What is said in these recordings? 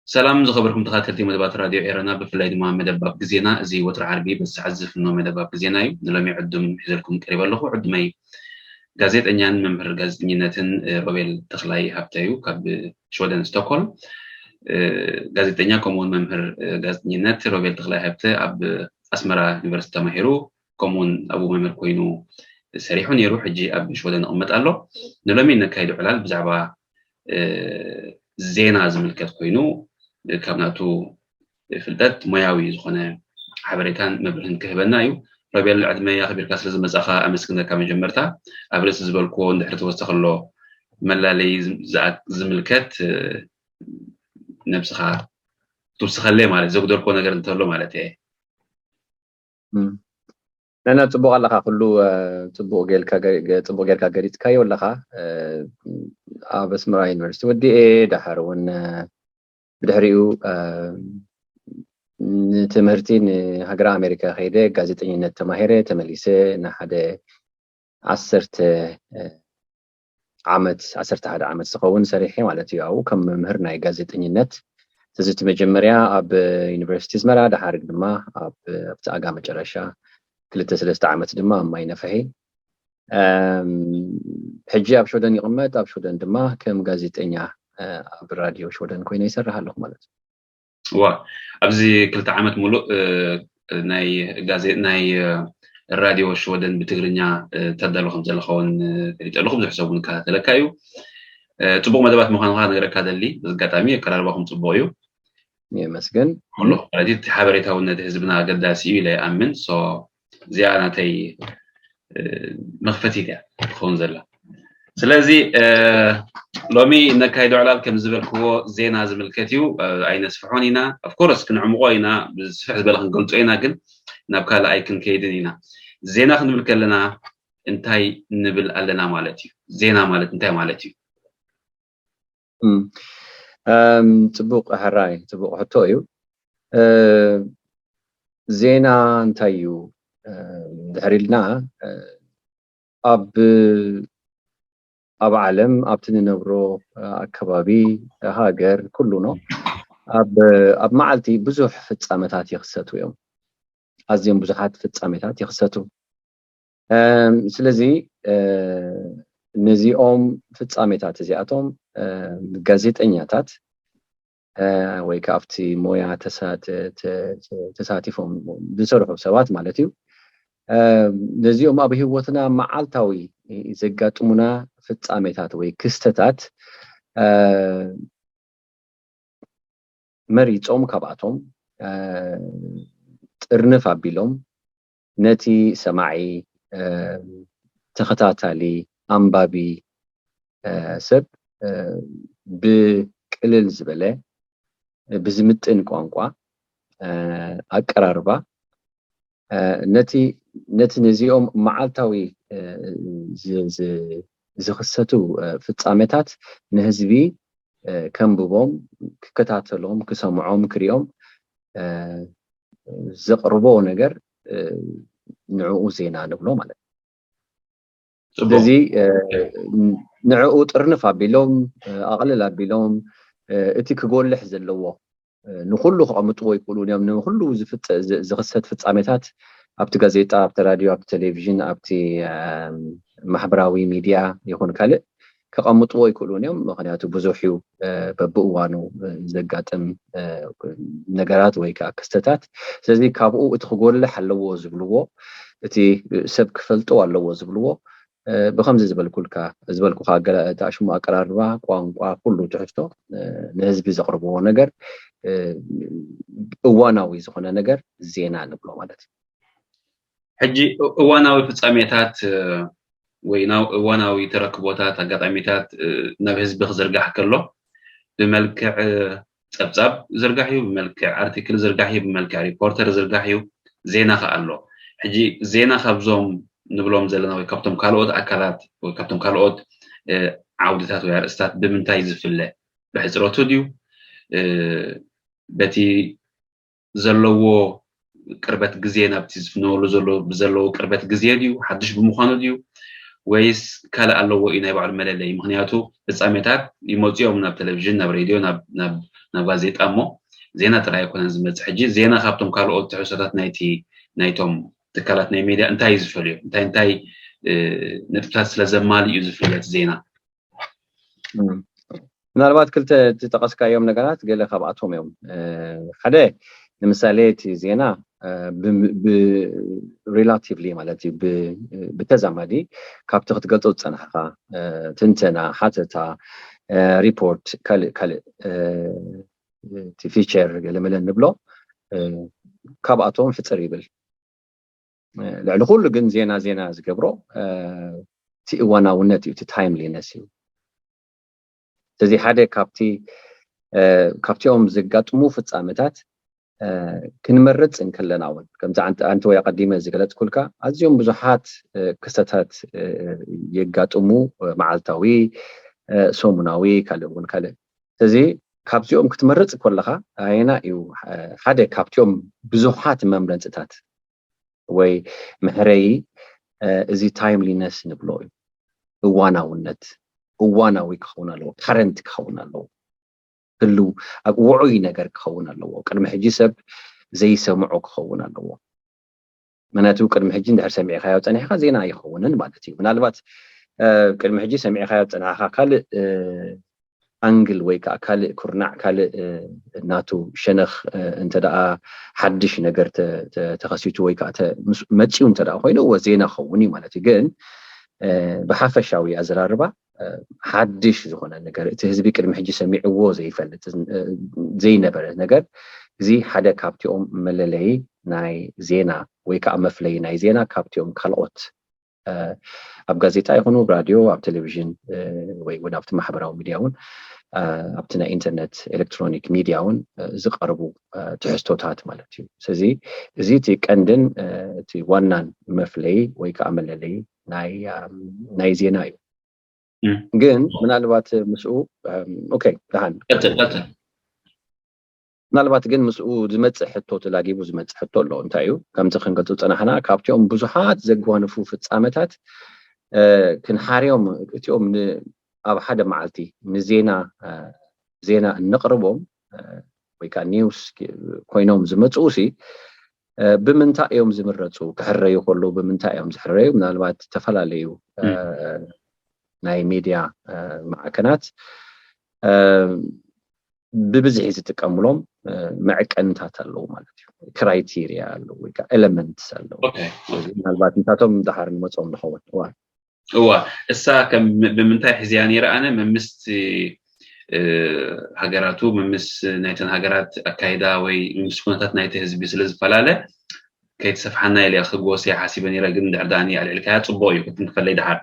ሰላም ዝኸበርኩም ተኸታተልቲ መደባት ራድዮ ኤረና፣ ብፍላይ ድማ መደብ ኣብ ግዜና። እዚ ወትሪ ዓርቢ በዚ ሰዓት ዝፍኖ መደብ ኣብ ግዜና እዩ። ንሎሚ ዕዱም ሒዘልኩም ቀሪበ ኣለኹ። ዕዱመይ ጋዜጠኛን መምህር ጋዜጠኝነትን ሮቤል ተኽላይ ሃብተ እዩ፣ ካብ ሽወደን ስቶክሆልም። ጋዜጠኛ ከምኡውን መምህር ጋዜጠኝነት ሮቤል ተኽላይ ሃብተ ኣብ ኣስመራ ዩኒቨርሲቲ ተማሂሩ፣ ከምኡውን ኣብኡ መምህር ኮይኑ ሰሪሑ ነይሩ። ሕጂ ኣብ ሽወደን ይቕመጥ ኣሎ። ንሎሚ ነካይዶ ዕላል ብዛዕባ ዜና ዝምልከት ኮይኑ፣ ካብ ናቱ ፍልጠት ሞያዊ ዝኾነ ሓበሬታን መብርህን ክህበና እዩ። ሮቤል፣ ዕድመ ኣኽቢርካ ስለ ዝመጻኻ ኣመስግነካ። መጀመርታ ኣብ ርእሲ ዝበልክዎ እንድሕር ተወሰኸሎ መላለይ ዝምልከት ነብስኻ ትውስኸለይ ማለት ዘጉደልክዎ ነገር እንተሎ ማለት እየ። ነና ጽቡቕ ኣለኻ፣ ኩሉ ጽቡቕ ጌርካ ገሊጽካዮ ኣለኻ። ኣብ ኣስመራ ዩኒቨርሲቲ ወዲኤ፣ ደሓር እውን ብድሕሪኡ ንትምህርቲ ንሃገረ ኣሜሪካ ከይደ ጋዜጠኝነት ተማሂረ ተመሊሰ ንሓደ ዓሰርተ ዓመት ዓሰርተ ሓደ ዓመት ዝኸውን ሰሪሐ ማለት እዩ። ኣብኡ ከም መምህር ናይ ጋዜጠኝነት ትዝቲ መጀመርያ ኣብ ዩኒቨርሲቲ ኣስመራ፣ ደሓር ድማ ኣብቲ ኣጋ መጨረሻ ክልተ ሰለስተ ዓመት ድማ ኣብ ማይ ነፍሒ። ሕጂ ኣብ ሽወደን ይቕመጥ። ኣብ ሽወደን ድማ ከም ጋዜጠኛ ኣብ ራድዮ ሽወደን ኮይነ ይሰርሕ ኣለኹ ማለት እዩ። ዋ ኣብዚ ክልተ ዓመት ሙሉእ ናይ ጋዜ ናይ ራድዮ ሽወደን ብትግርኛ ተዳሉ ከም ዘለኻ እውን ፈሊጠ ኣለኹ። ብዙሕ ሰብ እውን ይከታተለካ እዩ። ጽቡቕ መደባት ምዃኑ ከዓ ነገረካ ደሊ። በዚ ኣጋጣሚ ኣቀራርባኹም ጽቡቕ እዩ። የመስግን። ኩሉ ማለት እቲ ሓበሬታውነት ህዝብና ኣገዳሲ እዩ ኢለ ይኣምን። እዚኣ ናተይ መኽፈቲት እያ ትኸውን ዘላ። ስለዚ ሎሚ እነካይዶ ዕላል ከም ዝበልክዎ ዜና ዝምልከት እዩ። ኣይነስፍሖን ኢና፣ ኦፍኮርስ ክንዕምቆ ኢና፣ ብስፍሕ ዝበለ ክንገልጾ ኢና፣ ግን ናብ ካልእ ኣይክንከይድን ኢና። ዜና ክንብል ከለና እንታይ ንብል ኣለና ማለት እዩ? ዜና ማለት እንታይ ማለት እዩ? ጽቡቕ ሕራይ፣ ጽቡቕ ሕቶ እዩ። ዜና እንታይ እዩ ድሕር ኢልና ኣብ ኣብ ዓለም ኣብቲ ንነብሮ ኣከባቢ ሃገር ኩሉ ነው ኣብ ኣብ መዓልቲ ብዙሕ ፍጻመታት ይኽሰቱ እዮም። ኣዝዮም ብዙሓት ፍጻሜታት ይኽሰቱ። ስለዚ ነዚኦም ፍጻሜታት እዚኣቶም ጋዜጠኛታት ወይ ከዓ ኣብቲ ሞያ ተሳቲፎም ዝሰርሑ ሰባት ማለት እዩ። ነዚኦም ኣብ ህይወትና መዓልታዊ ዘጋጥሙና ፍጻሜታት ወይ ክስተታት መሪጾም ካብኣቶም ጥርንፍ ኣቢሎም ነቲ ሰማዒ፣ ተኸታታሊ፣ ኣንባቢ ሰብ ብቅልል ዝበለ ብዝምጥን ቋንቋ ኣቀራርባ ነቲ ነቲ ነዚኦም መዓልታዊ ዝኽሰቱ ፍጻሜታት ንህዝቢ ከንብቦም፣ ክከታተሎም፣ ክሰምዖም፣ ክሪኦም ዘቕርቦ ነገር ንዕኡ ዜና ንብሎ ማለት እዩ። ስለዚ ንዕኡ ጥርንፍ ኣቢሎም ኣቕልል ኣቢሎም እቲ ክጎልሕ ዘለዎ ንኩሉ ከቐምጥዎ ይክእሉን እዮም። ንኩሉ ዝኽሰት ፍጻሜታት ኣብቲ ጋዜጣ፣ ኣብቲ ራድዮ፣ ኣብቲ ቴሌቪዥን፣ ኣብቲ ማሕበራዊ ሚድያ ይኹን ካልእ ከቐምጥዎ ይክእሉን እዮም። ምክንያቱ ብዙሕ እዩ በብእዋኑ ዘጋጥም ነገራት ወይ ከዓ ክስተታት። ስለዚ ካብኡ እቲ ክጎልሕ ኣለዎ ዝብልዎ፣ እቲ ሰብ ክፈልጦ ኣለዎ ዝብልዎ ብከምዚ ዝበልኩልካ ዝበልኩካ ኣሽሙ ኣቀራርባ ቋንቋ ኩሉ ትሕዝቶ ንህዝቢ ዘቕርብዎ ነገር እዋናዊ ዝኾነ ነገር ዜና ንብሎ ማለት እዩ። ሕጂ እዋናዊ ፍጻሜታት ወይ ናብ እዋናዊ ተረክቦታት ኣጋጣሚታት ናብ ህዝቢ ክዝርጋሕ ከሎ ብመልክዕ ጸብጻብ ዝርጋሕ እዩ፣ ብመልክዕ ኣርቲክል ዝርጋሕ እዩ፣ ብመልክዕ ሪፖርተር ዝርጋሕ እዩ። ዜና ከኣ ኣሎ። ሕጂ ዜና ካብዞም ንብሎም ዘለና ወይ ካብቶም ካልኦት ኣካላት ወይ ካብቶም ካልኦት ዓውድታት ወይ ኣርእስታት ብምንታይ ዝፍለ? ብሕፅረቱ ድዩ? በቲ ዘለዎ ቅርበት ግዜ ናብቲ ዝፍነወሉ ዘሎ ብዘለዎ ቅርበት ግዜ ድዩ ሓድሽ ብምዃኑ ድዩ ወይስ ካልእ ኣለዎ እዩ ናይ ባዕሉ መለለይ? ምክንያቱ ፍጻሜታት ይመፁ እዮም ናብ ቴሌቪዥን፣ ናብ ሬድዮ፣ ናብ ጋዜጣ፣ እሞ ዜና ጥራይ ኣይኮነን ዝመፅእ። ሕጂ ዜና ካብቶም ካልኦት ትሕዝቶታት ናይቲ ናይቶም ትካላት ናይ ሜድያ እንታይ እዩ ዝፈልዮ? እንታይ እንታይ ነጥብታት ስለ ዘማልእ እዩ ዝፍለጥ ዜና? ምናልባት ክልተ ዝጠቐስካዮም ነገራት ገለ ካብኣቶም እዮም። ሓደ ንምሳሌ እቲ ዜና ብሪላቲቭሊ ማለት እዩ ብተዛማዲ ካብቲ ክትገልጾ ዝጸናሕካ ትንተና፣ ሓተታ፣ ሪፖርት፣ ካልእ ካልእ እቲ ፊቸር ገለመለ ንብሎ ካብኣቶም ሕጽር ይብል። ልዕሊ ኩሉ ግን ዜና ዜና ዝገብሮ እቲ እዋናውነት እዩ፣ እቲ ታይምሊነስ እዩ። ስለዚ ሓደ ካብቲ ካብቲኦም ዘጋጥሙ ፍጻመታት ክንመርጽ እንከለና እውን ከምዚ ኣንቲ ወይ ኣቐዲመ ዝገለጽኩልካ ኣዝዮም ብዙሓት ክስተታት የጋጥሙ፣ መዓልታዊ፣ ሰሙናዊ፣ ካልእ እውን ካልእ። ስለዚ ካብዚኦም ክትመርጽ ከለኻ ኣየና እዩ ሓደ ካብቲኦም ብዙሓት መምረጽታት ወይ መሕረዪ እዚ ታይምሊነስ ንብሎ እዩ። እዋናውነት፣ እዋናዊ ክኸውን ኣለዎ፣ ካረንት ክኸውን ኣለዎ፣ ህልው ኣብ ውዑይ ነገር ክኸውን ኣለዎ። ቅድሚ ሕጂ ሰብ ዘይሰምዖ ክኸውን ኣለዎ። ምክንያቱ ቅድሚ ሕጂ እንድሕር ሰሚዕካዮ ጸኒሕካ ዜና ኣይኸውንን ማለት እዩ። ምናልባት ቅድሚ ሕጂ ሰሚዕካዮ ጸናሕካ ካልእ ኣንግል ወይ ከዓ ካልእ ኩርናዕ ካልእ ናቱ ሸነኽ እንተ ደኣ ሓድሽ ነገር ተኸሲቱ ወይ ከዓ መፅዩ እንተ ደኣ ኮይኑ እወ ዜና ክኸውን እዩ ማለት እዩ። ግን ብሓፈሻዊ ኣዘራርባ ሓድሽ ዝኾነ ነገር እቲ ህዝቢ ቅድሚ ሕጂ ሰሚዕዎ ዘይፈልጥ ዘይነበረ ነገር እዚ ሓደ ካብቲኦም መለለይ ናይ ዜና ወይ ከዓ መፍለይ ናይ ዜና ካብቲኦም ካልኦት ኣብ ጋዜጣ ይኹኑ ራድዮ ኣብ ቴሌቪዥን ወይ እውን ኣብቲ ማሕበራዊ ሚድያ እውን ኣብቲ ናይ ኢንተርነት ኤሌክትሮኒክ ሚድያ እውን ዝቀርቡ ትሕዝቶታት ማለት እዩ። ስለዚ እዚ እቲ ቀንድን እቲ ዋናን መፍለይ ወይ ከዓ መለለይ ናይ ዜና እዩ። ግን ምናልባት ምስኡ ኦኬ ደሓን ቀጥል ቀጥል ምናልባት ግን ምስኡ ዝመፅእ ሕቶ ተላጊቡ ዝመፅእ ሕቶ ኣሎ። እንታይ እዩ ከምዚ ክንገልፁ ዝፀናሕና ካብቲኦም ብዙሓት ዘጓንፉ ፍፃመታት ክንሓርዮም እቲኦም ኣብ ሓደ መዓልቲ ንዜና ዜና እነቕርቦም ወይ ከዓ ኒውስ ኮይኖም ዝመፅኡ ሲ ብምንታይ እዮም ዝምረፁ? ክሕረዩ ከለዉ ብምንታይ እዮም ዝሕረዩ? ምናልባት ዝተፈላለዩ ናይ ሚድያ ማዕከናት ብብዝሒ ዝጥቀምሎም መዐቀንታት ኣለዉ ማለት እዩ። ክራይቴሪያ ኣለዉ ወይ ከዓ ኤለመንትስ ኣለዉ። ምናልባት ንሳቶም ድሓር ንመፅኦም ንኸውን። እዋ እሳ ከም ብምንታይ ሕዝያ ነይረ ኣነ መምስቲ ሃገራቱ መምስ ናይተን ሃገራት ኣካይዳ ወይ ምስ ኩነታት ናይቲ ህዝቢ ስለ ዝፈላለ ከይተሰፍሓና ኢለ ክግወስያ ሓሲበ ነይረ። ግን ድሕር ዳኒ ኣልዕልካያ ፅቡቅ እዩ ክትንክፈለይ ድሓር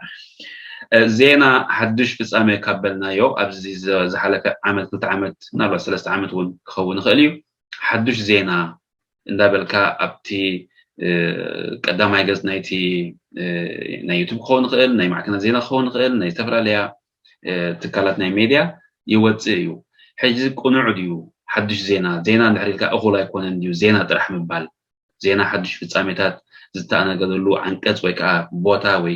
ዜና ሓዱሽ ፍፃመ ካብ በልናዮ ኣብዚ ዝሓለፈ ዓመት ክልተ ዓመት ምናልባት ሰለስተ ዓመት እውን ክኸውን ይኽእል እዩ። ሓዱሽ ዜና እንዳበልካ ኣብቲ ቀዳማይ ገፅ ናይቲ ናይ ዩቱብ ክኸውን ይኽእል ናይ ማዕከናት ዜና ክኸውን ይኽእል ናይ ዝተፈላለያ ትካላት ናይ ሜድያ ይወፅእ እዩ። ሕጂ ቅኑዕ ድዩ ሓዱሽ ዜና ዜና እንድሕር ኢልካ እኹል ኣይኮነን ድዩ ዜና ጥራሕ ምባል ዜና ሓዱሽ ፍፃሜታት ዝተኣናገደሉ ዓንቀፅ ወይ ከዓ ቦታ ወይ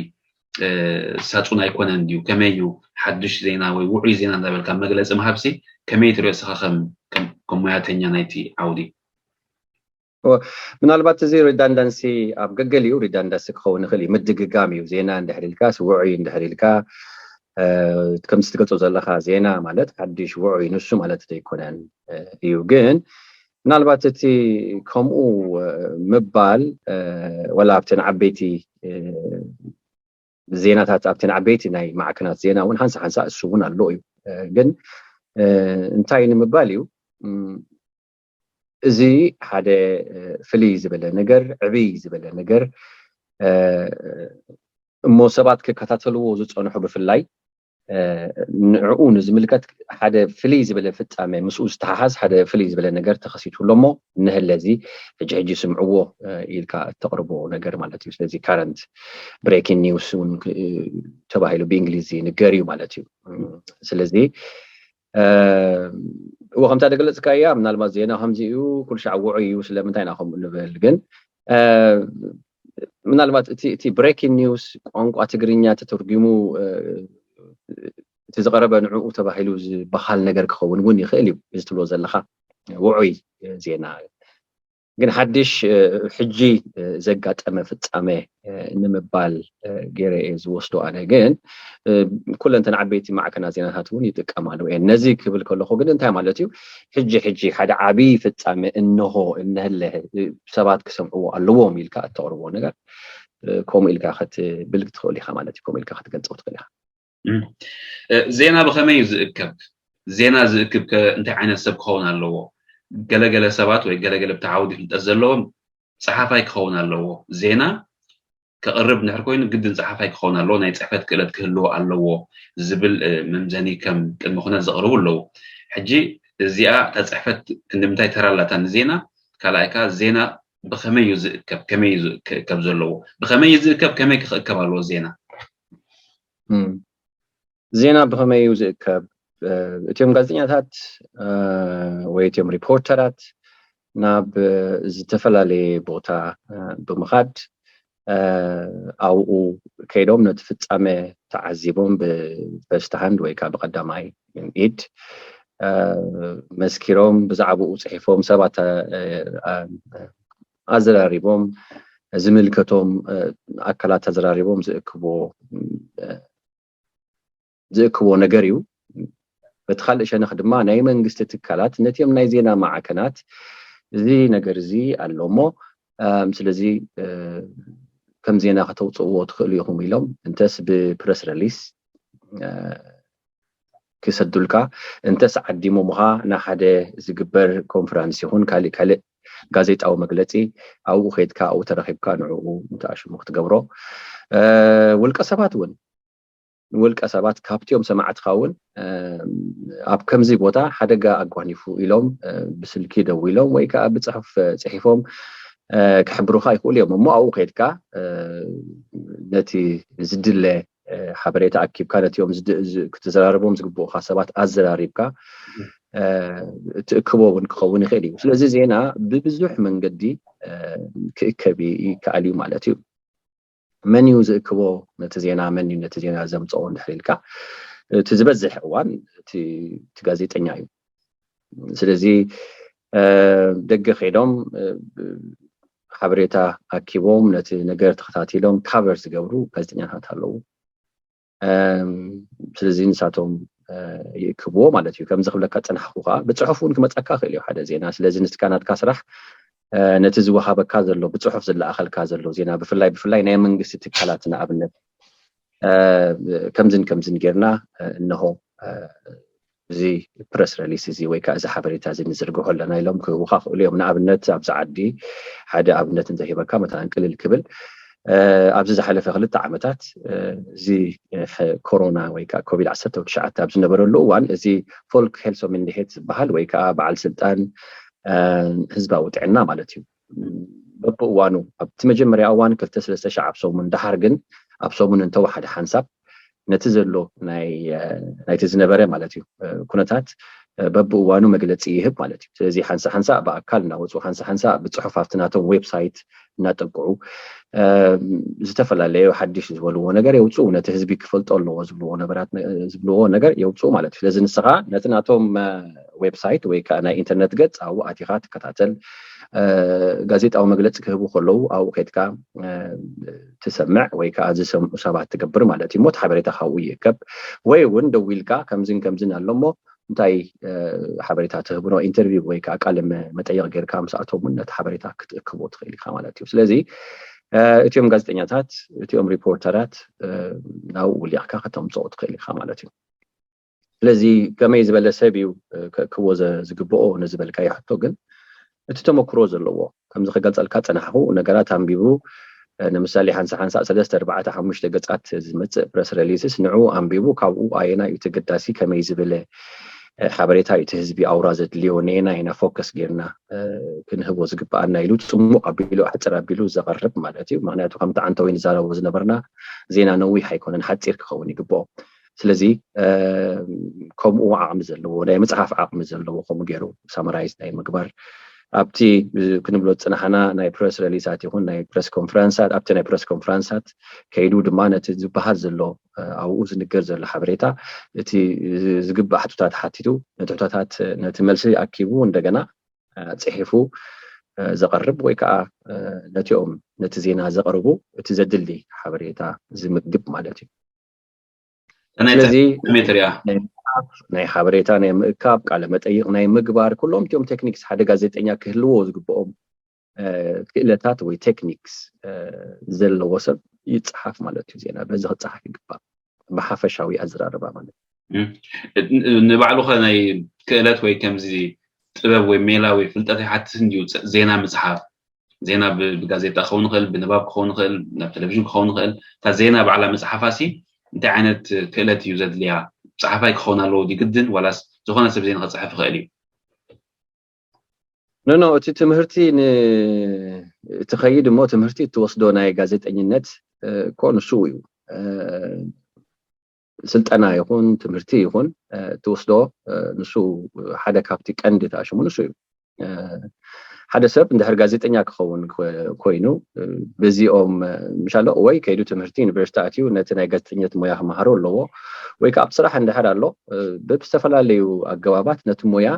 ሳፁን ኣይኮነን ድዩ? ከመይ እዩ ሓዱሽ ዜና ወይ ውዑይ ዜና እንዳበልካ መግለፂ ምሃብሲ ከመይ ትሪኦ እስኻ ከም ሞያተኛ ናይቲ ዓውዲ? ምናልባት እዚ ሪዳንዳንሲ ኣብ ገገሊኡ ሪዳንዳንሲ ክኸውን ይኽእል እዩ። ምድግጋም እዩ። ዜና እንድሕር ኢልካ ውዑይ እንድሕር ኢልካ ከምዚ ትገልፆ ዘለካ ዜና ማለት ሓድሽ ውዑይ ንሱ ማለት ዘይኮነን እዩ። ግን ምናልባት እቲ ከምኡ ምባል ወላ ኣብተን ዓበይቲ ዜናታት ኣብተን ዓበይቲ ናይ ማዕከናት ዜና እውን ሓንሳ ሓንሳ እሱ እውን ኣሎ እዩ። ግን እንታይ ንምባል እዩ እዚ ሓደ ፍልይ ዝበለ ነገር ዕብይ ዝበለ ነገር እሞ ሰባት ክከታተልዎ ዝፀንሑ ብፍላይ ንዕኡ ንዝምልከት ሓደ ፍልይ ዝበለ ፍፃመ፣ ምስኡ ዝተሓሓዝ ሓደ ፍልይ ዝበለ ነገር ተኸሲቱ ኣሎ እሞ፣ እነሀለ እዚ ሕጂ ሕጂ ስምዕዎ ኢልካ እተቕርቦ ነገር ማለት እዩ። ስለዚ ካረንት ብሬኪንግ ኒውስ እውን ተባሂሉ ብእንግሊዝ ይንገር እዩ ማለት እዩ። ስለዚ እወ ከምታ ደገለፅካ እያ፣ ምናልባት ዜና ከምዚ እዩ፣ ኩሉ ሻዕ ውዑይ እዩ፣ ስለምንታይ ኢና ከምኡ ንብል? ግን ምናልባት እቲ እቲ ብሬኪንግ ኒውስ ቋንቋ ትግርኛ ተተርጉሙ እቲ ዝቐረበ ንዕኡ ተባሂሉ ዝበሃል ነገር ክኸውን እውን ይኽእል እዩ። እዚ ትብሎ ዘለኻ ውዑይ ዜና ግን ሓድሽ ሕጂ ዘጋጠመ ፍጻመ ንምባል ገይረ እየ ዝወስዶ። ኣነ ግን ኩለንተን ዓበይቲ ማዕከናት ዜናታት እውን ይጥቀማሉ እየን። ነዚ ክብል ከለኹ ግን እንታይ ማለት እዩ? ሕጂ ሕጂ ሓደ ዓብዪ ፍጻመ እንሆ እነህለ ሰባት ክሰምዕዎ ኣለዎም ኢልካ እተቕርቦ ነገር ከምኡ ኢልካ ክትብል ትኽእል ኢኻ ማለት እዩ። ከምኡ ኢልካ ክትገልጾ ትኽእል ኢኻ። ዜና ብኸመይ እዩ ዝእከብ? ዜና ዝእክብ ከ እንታይ ዓይነት ሰብ ክኸውን ኣለዎ? ገለገለ ሰባት ወይ ገለገለ ብተዓውዲ ፍልጠት ዘለዎም ጸሓፋይ ክኸውን ኣለዎ። ዜና ከቕርብ እንድሕር ኮይኑ ግድን ጸሓፋይ ክኸውን ኣለዎ፣ ናይ ጽሕፈት ክእለት ክህልዎ ኣለዎ ዝብል መምዘኒ ከም ቅድሚ ኩነት ዘቕርቡ ኣለዉ። ሕጂ እዚኣ እታ ጽሕፈት ክንዲ ምንታይ ተራ ኣላታ ንዜና? ካልኣይ ከኣ ዜና ብኸመይ እዩ ዝእከብ? ከመይ እዩ ዝእከብ ዘለዎ? ብኸመይ እዩ ዝእከብ? ከመይ ክኽእከብ ኣለዎ ዜና? ዜና ብኸመይ እዩ ዝእከብ? እቲኦም ጋዜጠኛታት ወይ እቲኦም ሪፖርተራት ናብ ዝተፈላለየ ቦታ ብምኻድ ኣብኡ ከይዶም ነቲ ፍጻመ ተዓዚቦም ብፈርስት ሃንድ ወይ ከዓ ብቀዳማይ ኢድ መስኪሮም ብዛዕባኡ ጽሒፎም ሰባት ኣዘራሪቦም ዝምልከቶም ኣካላት ኣዘራሪቦም ዝእክብዎ ዝእክቦ ነገር እዩ። በቲ ካልእ ሸነኽ ድማ ናይ መንግስቲ ትካላት ነቲኦም ናይ ዜና ማዕከናት እዚ ነገር እዚ ኣሎ እሞ ስለዚ ከም ዜና ከተውፅእዎ ትኽእሉ ኢኹም ኢሎም እንተስ ብፕረስ ረሊስ ክሰዱልካ እንተስ ዓዲሞምኻ ንሓደ ዝግበር ኮንፈረንስ ይኹን ካልእ ካልእ ጋዜጣዊ መግለፂ ኣብኡ ከይድካ ኣብኡ ተረኺብካ ንዕኡ ንተኣሽሙ ክትገብሮ ውልቀ ሰባት እውን ንውልቀ ሰባት ካብቲኦም ሰማዕትኻ እውን ኣብ ከምዚ ቦታ ሓደጋ ኣጓኒፉ ኢሎም ብስልኪ ደዊሎም ወይ ከዓ ብፅሑፍ ፅሒፎም ክሕብሩኻ ይኽእሉ እዮም እሞ ኣብኡ ከይድካ ነቲ ዝድለ ሓበሬታ ኣኪብካ ነቲኦም ክትዘራርቦም ዝግብኡካ ሰባት ኣዘራሪብካ ትእክቦ እውን ክኸውን ይኽእል እዩ። ስለዚ ዜና ብብዙሕ መንገዲ ክእከብ ይከኣል እዩ ማለት እዩ። መን እዩ ዝእክቦ ነቲ ዜና? መን እዩ ነቲ ዜና ዘምፅኦ እንድሕር ኢልካ እቲ ዝበዝሕ እዋን እቲ ጋዜጠኛ እዩ። ስለዚ ደገ ከይዶም ሓበሬታ ኣኪቦም ነቲ ነገር ተኸታቲሎም ካቨር ዝገብሩ ጋዜጠኛታት ኣለዉ። ስለዚ ንሳቶም ይእክብዎ ማለት እዩ። ከምዚ ክብለካ ዝፀናሕኩ ከዓ ብፅሑፍ እውን ክመፀካ ክእል እዩ ሓደ ዜና። ስለዚ ንስካ ናትካ ስራሕ ነቲ ዝወሃበካ ዘሎ ብፅሑፍ ዝለኣኸልካ ዘሎ ዜና ብፍላይ ብፍላይ ናይ መንግስቲ ትካላት ንኣብነት ከምዝን ከምዝን ጌርና እንሆ እዚ ፕረስ ረሊስ እዚ ወይ ከዓ እዚ ሓበሬታ እዚ ንዝርግሖ ኣለና ኢሎም ክህቡካ ክእሉ እዮም። ንኣብነት ኣብዚ ዓዲ ሓደ ኣብነት እንተሂበካ መታን ቅልል ክብል ኣብዚ ዝሓለፈ ክልተ ዓመታት እዚ ኮሮና ወይ ከዓ ኮቪድ ዓሰርተ ትሽዓተ ኣብ ዝነበረሉ እዋን እዚ ፎልክ ሄልሶ ሚንዲሄት ዝበሃል ወይ ከዓ በዓል ስልጣን ህዝባዊ ጥዕና ማለት እዩ በብእዋኑ ኣብቲ መጀመርያ እዋን ክልተ ሰለስተ ሸዓ ኣብ ሰሙን ደሓር ግን ኣብ ሰሙን እንተወሓደ ሓንሳብ ነቲ ዘሎ ናይቲ ዝነበረ ማለት እዩ ኩነታት በብእዋኑ መግለፂ ይህብ ማለት እዩ። ስለዚ ሓንሳ ሓንሳ ብኣካል እናወፁ ሓንሳ ሓንሳ ብፅሑፍ ኣብቲ ናቶም ዌብሳይት እናጠቅዑ ዝተፈላለዩ ሓድሽ ዝበልዎ ነገር የውፅኡ። ነቲ ህዝቢ ክፈልጦ ኣለዎ ዝብልዎ ነገራት ዝብልዎ ነገር የውፅኡ ማለት እዩ። ስለዚ ንስኻ ነቲ ናቶም ዌብሳይት ወይ ከዓ ናይ ኢንተርነት ገፅ ኣብኡ ኣቲኻ ትከታተል። ጋዜጣዊ መግለፂ ክህቡ ከለዉ ኣብኡ ከይድካ ትሰምዕ ወይ ከዓ ዝሰምዑ ሰባት ትገብር ማለት እዩ። ሞት ሓበሬታ ካብኡ ይእከብ ወይ እውን ደዊልካ ከምዝን ከምዝን ኣሎ እሞ እንታይ ሓበሬታ ትህብኖ ኢንተርቪው ወይ ከዓ ቃለ መጠየቕ ጌርካ ምስኣቶም እውን ነቲ ሓበሬታ ክትእክቦ ትኽእል ኢኻ ማለት እዩ። ስለዚ እቲኦም ጋዜጠኛታት እቲኦም ሪፖርተራት ናብኡ ውሊቕካ ከተምፅኦ ትኽእል ኢኻ ማለት እዩ። ስለዚ ከመይ ዝበለ ሰብ እዩ ክእክቦ ዝግብኦ ንዝበልካዮ ሕቶ ግን እቲ ተመክሮ ዘለዎ ከምዚ ክገልፀልካ ፀናሕኹ ነገራት ኣንቢቡ ንምሳሌ ሓንሳ ሓንሳ ሰለስተ ኣርባዕተ ሓሙሽተ ገጻት ዝመጽእ ፕረስ ሪሊስስ ንዑ ኣንቢቡ ካብኡ ኣየና እዩ ተገዳሲ ከመይ ዝበለ ሓበሬታ እዩ እቲ ህዝቢ ኣውራ ዘድልዮ ነየናይ ኢና ፎከስ ጌርና ክንህቦ ዝግብኣና ኢሉ ጽሙቕ ኣቢሉ ኣሕጽር ኣቢሉ ዘቐርብ ማለት እዩ። ምክንያቱ ከምቲ ዓንተ ወይ ንዛረቦ ዝነበርና ዜና ነዊሕ ኣይኮነን፣ ሓጺር ክኸውን ይግብኦ። ስለዚ ከምኡ ዓቕሚ ዘለዎ ናይ ምፅሓፍ ዓቕሚ ዘለዎ ከምኡ ገይሩ ሳመራይዝ ናይ ምግባር ኣብቲ ክንብሎ ዝፅናሓና ናይ ፕረስ ሪሊሳት ይኹን ናይ ፕረስ ኮንፈረንሳት ኣብቲ ናይ ፕረስ ኮንፈረንሳት ከይዱ ድማ ነቲ ዝበሃል ዘሎ ኣብኡ ዝንገር ዘሎ ሓበሬታ እቲ ዝግባእ ሕቶታት ሓቲቱ ነቲ ሕቶታት ነቲ መልሲ ኣኪቡ እንደገና ፅሒፉ ዘቐርብ ወይ ከዓ ነቲኦም ነቲ ዜና ዘቕርቡ እቲ ዘድሊ ሓበሬታ ዝምግብ ማለት እዩ። ስለዚ ናይ ሓበሬታ ናይ ምእካብ ቃለ መጠይቕ ናይ ምግባር ኩሎም እቲኦም ቴክኒክስ ሓደ ጋዜጠኛ ክህልዎ ዝግብኦም ክእለታት ወይ ቴክኒክስ ዘለዎ ሰብ ይፅሓፍ ማለት እዩ። ዜና በዚ ክፅሓፍ ይግባእ ብሓፈሻዊ ኣዘራርባ ማለት ንባዕሉ ኸ ናይ ክእለት ወይ ከምዚ ጥበብ ወይ ሜላ ወይ ፍልጠት ይሓትት እንድዩ ዜና ምፅሓፍ ዜና ብጋዜጣ ክኸውን ይኽእል፣ ብንባብ ክኸውን ይኽእል፣ ናብ ቴሌቪዥን ክኸውን ይኽእል። እታ ዜና ባዕላ ምፅሓፋሲ እንታይ ዓይነት ክእለት እዩ ዘድልያ? ፀሓፋይ ክኸውን ኣለዎ ድዩ ግድን ዋላስ ዝኾነ ሰብ ዜና ክፅሕፍ ይኽእል እዩ? ኖ ኖ እቲ ትምህርቲ እቲ ኸይድ እሞ ትምህርቲ እትወስዶ ናይ ጋዜጠኝነት እኮ ንሱ እዩ። ስልጠና ይኹን ትምህርቲ ይኹን ትወስዶ ንሱ ሓደ ካብቲ ቀንዲ ተኣሽሙ ንሱ እዩ። ሓደ ሰብ እንድሕር ጋዜጠኛ ክኸውን ኮይኑ በዚኦም ምሻሎ ወይ ከይዱ ትምህርቲ ዩኒቨርሲቲ ኣትዩ ነቲ ናይ ጋዜጠኝነት ሞያ ክመሃሮ ኣለዎ ወይ ከዓ ኣብ ስራሕ እንድሕር ኣሎ ብዝተፈላለዩ ኣገባባት ነቲ ሞያ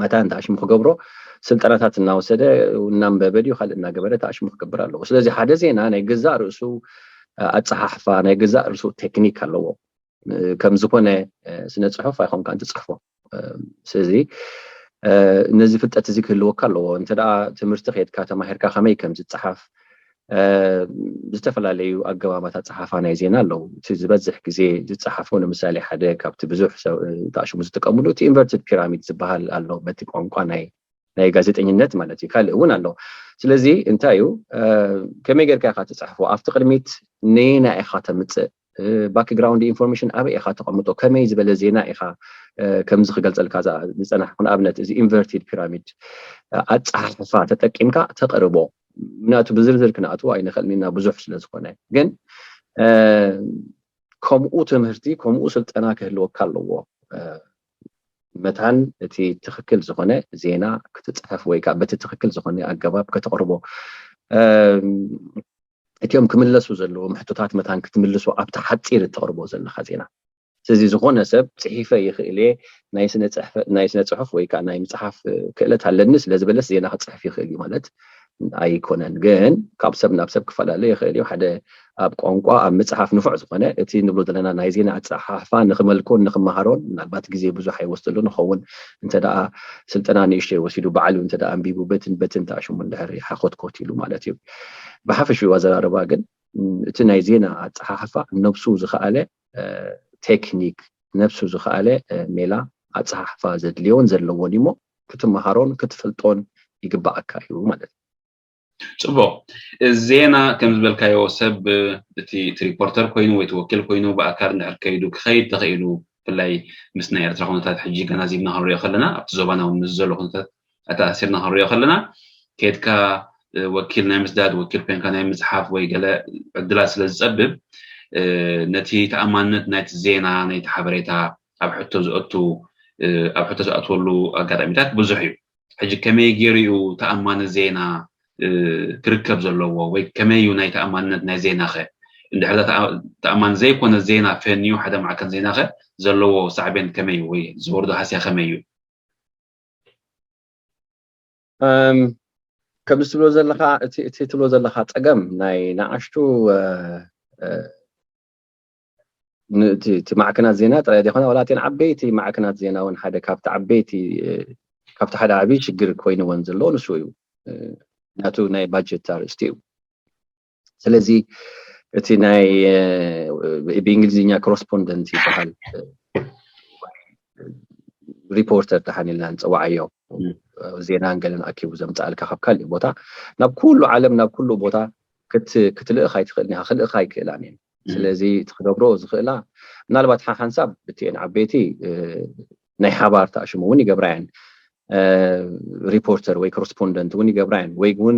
መታን ተኣሽሙ ክገብሮ ስልጠናታት እናወሰደ እናንበበ ድዩ ካልእ እናገበረ ተኣሽሙ ክገብር ኣለዎ። ስለዚ ሓደ ዜና ናይ ገዛእ ርእሱ ኣፀሓሕፋ ናይ ገዛእ ርእሱ ቴክኒክ ኣለዎ። ከም ዝኾነ ስነ ፅሑፍ ኣይኮንካን ትፅሕፎ። ስለዚ ነዚ ፍልጠት እዚ ክህልወካ ኣለዎ። እንተ ደኣ ትምህርቲ ከድካ ተማሂርካ ከመይ ከም ዝፀሓፍ ዝተፈላለዩ ኣገባባት ኣፀሓፋ ናይ ዜና ኣለዉ። እቲ ዝበዝሕ ግዜ ዝፀሓፎ ንምሳሌ ሓደ ካብቲ ብዙሕ ተኣሽሙ ዝጥቀምሉ እቲ ኢንቨርትድ ፒራሚድ ዝበሃል ኣሎ በቲ ቋንቋ ናይ ናይ ጋዜጠኝነት ማለት እዩ። ካልእ እውን ኣሎ። ስለዚ እንታይ እዩ ከመይ ጌርካ ኢኻ ትፅሕፎ? ኣብቲ ቅድሚት ነየና ኢኻ ተምፅእ? ባክግራውንድ ኢንፎርሜሽን ኣበይ ኢኻ ተቐምጦ? ከመይ ዝበለ ዜና ኢኻ ከምዚ ክገልፀልካ ዝፀናሕኩ? ንኣብነት እዚ ኢንቨርቲድ ፒራሚድ ኣፀሓሕፋ ተጠቂምካ ተቕርቦ። ምክንያቱ ብዝርዝር ክንኣትዎ ኣይንኽእልን ኢና ብዙሕ ስለ ዝኾነ። ግን ከምኡ ትምህርቲ ከምኡ ስልጠና ክህልወካ ኣለዎ። መታን እቲ ትኽክል ዝኾነ ዜና ክትፅሕፍ ወይ ከዓ በቲ ትኽክል ዝኾነ ኣገባብ ከተቕርቦ እቲኦም ክምለሱ ዘለዎም ሕቶታት መታን ክትምልሶ ኣብቲ ሓፂር እተቕርቦ ዘለካ ዜና። ስለዚ ዝኾነ ሰብ ፅሒፈ ይኽእል እየ ናይ ስነ ፅሑፍ ወይ ከዓ ናይ ምፅሓፍ ክእለት ኣለኒ ስለዝበለስ ዜና ክፅሕፍ ይኽእል እዩ ማለት ኣይኮነን። ግን ካብ ሰብ ናብ ሰብ ክፈላለ ይኽእል እዩ። ሓደ ኣብ ቋንቋ ኣብ ምፅሓፍ ንፉዕ ዝኾነ እቲ ንብሎ ዘለና ናይ ዜና ኣፀሓሕፋ ንክመልኮን ንክመሃሮን ምናልባት ግዜ ብዙሕ ኣይወስደሉ ንኸውን እንተ ደኣ ስልጠና ንእሽተይ ወሲዱ ባዕሉ እንተ ደኣ ኣንቢቡ በትን በትን ተኣሽሙ እንድሕር ሓኾትኮት ኢሉ ማለት እዩ። ብሓፈሽኡ ኣዘራርባ ግን እቲ ናይ ዜና ኣፀሓሕፋ ነብሱ ዝኸኣለ ቴክኒክ ነብሱ ዝኸኣለ ሜላ ኣፀሓሕፋ ዘድልዮን ዘለዎን እሞ ክትመሃሮን ክትፈልጦን ይግባኣካ እዩ ማለት እዩ። ፅቡቕ። ዜና ከም ዝበልካዮ ሰብ እቲ ሪፖርተር ኮይኑ ወይ ተወኪል ኮይኑ ብኣካል እንድሕር ከይዱ ክኸይድ ተኽኢሉ ብፍላይ ምስ ናይ ኤርትራ ኩነታት ሕጂ ገናዚብና ክንሪኦ ከለና ኣብቲ ዞባና እውን ምስ ዘሎ ኩነታት ኣተኣሲርና ክንሪኦ ከለና ከድካ ወኪል ናይ ምስዳድ ወኪል ኮንካ ናይ ምፅሓፍ ወይ ገለ ዕድላት ስለ ዝፀብብ ነቲ ተኣማንነት ናይቲ ዜና ናይቲ ሓበሬታ ኣብ ሕቶ ዝኣቱ ኣብ ሕቶ ዝኣትወሉ ኣጋጣሚታት ብዙሕ እዩ። ሕጂ ከመይ ገይሩ እዩ ተኣማኒ ዜና ክርከብ ዘለዎ ወይ ከመይ እዩ ናይ ተኣማንነት ናይ ዜና ኸ እንድሕር ተኣማኒ ዘይኮነ ዜና ፈንዩ ሓደ ማዕከን ዜና ኸ ዘለዎ ሳዕቤን ከመይ እዩ ወይ ዝወርዶ ሃስያ ከመይ እዩ? ከምዚ ትብሎ ዘለካ እቲ ትብሎ ዘለካ ፀገም ናይ ንኣሽቱ እቲ ማዕከናት ዜና ጥራይ ዘይኮነ ዋላ እተን ዓበይቲ ማዕከናት ዜና እውን ሓደ ካብቲ ዓበይቲ ካብቲ ሓደ ዓብዪ ሽግር ኮይንወን ዘለዎ ንሱ እዩ። ናቱ ናይ ባጀት ኣርእስቲ እዩ። ስለዚ እቲ ናይ ብእንግሊዝኛ ኮረስፖንደንት ይበሃል ሪፖርተር ተሓኒልና ንፀዋዓዮ ዜናን ገለን ኣኪቡ ዘምፅኣልካ ካብ ካልእ ቦታ ናብ ኩሉ ዓለም ናብ ኩሉ ቦታ ክትልእኽ ኣይትኽእልን ኢኻ። ክልእኻ ኣይክእላን እየን። ስለዚ እቲ ክገብሮ ዝኽእላ ምናልባት ሓሓንሳብ ብቲኤን ዓበይቲ ናይ ሓባር ተኣሽሙ እውን ይገብራ እየን። ሪፖርተር ወይ ኮረስፖንደንት እውን ይገብራ እየን ወይ እውን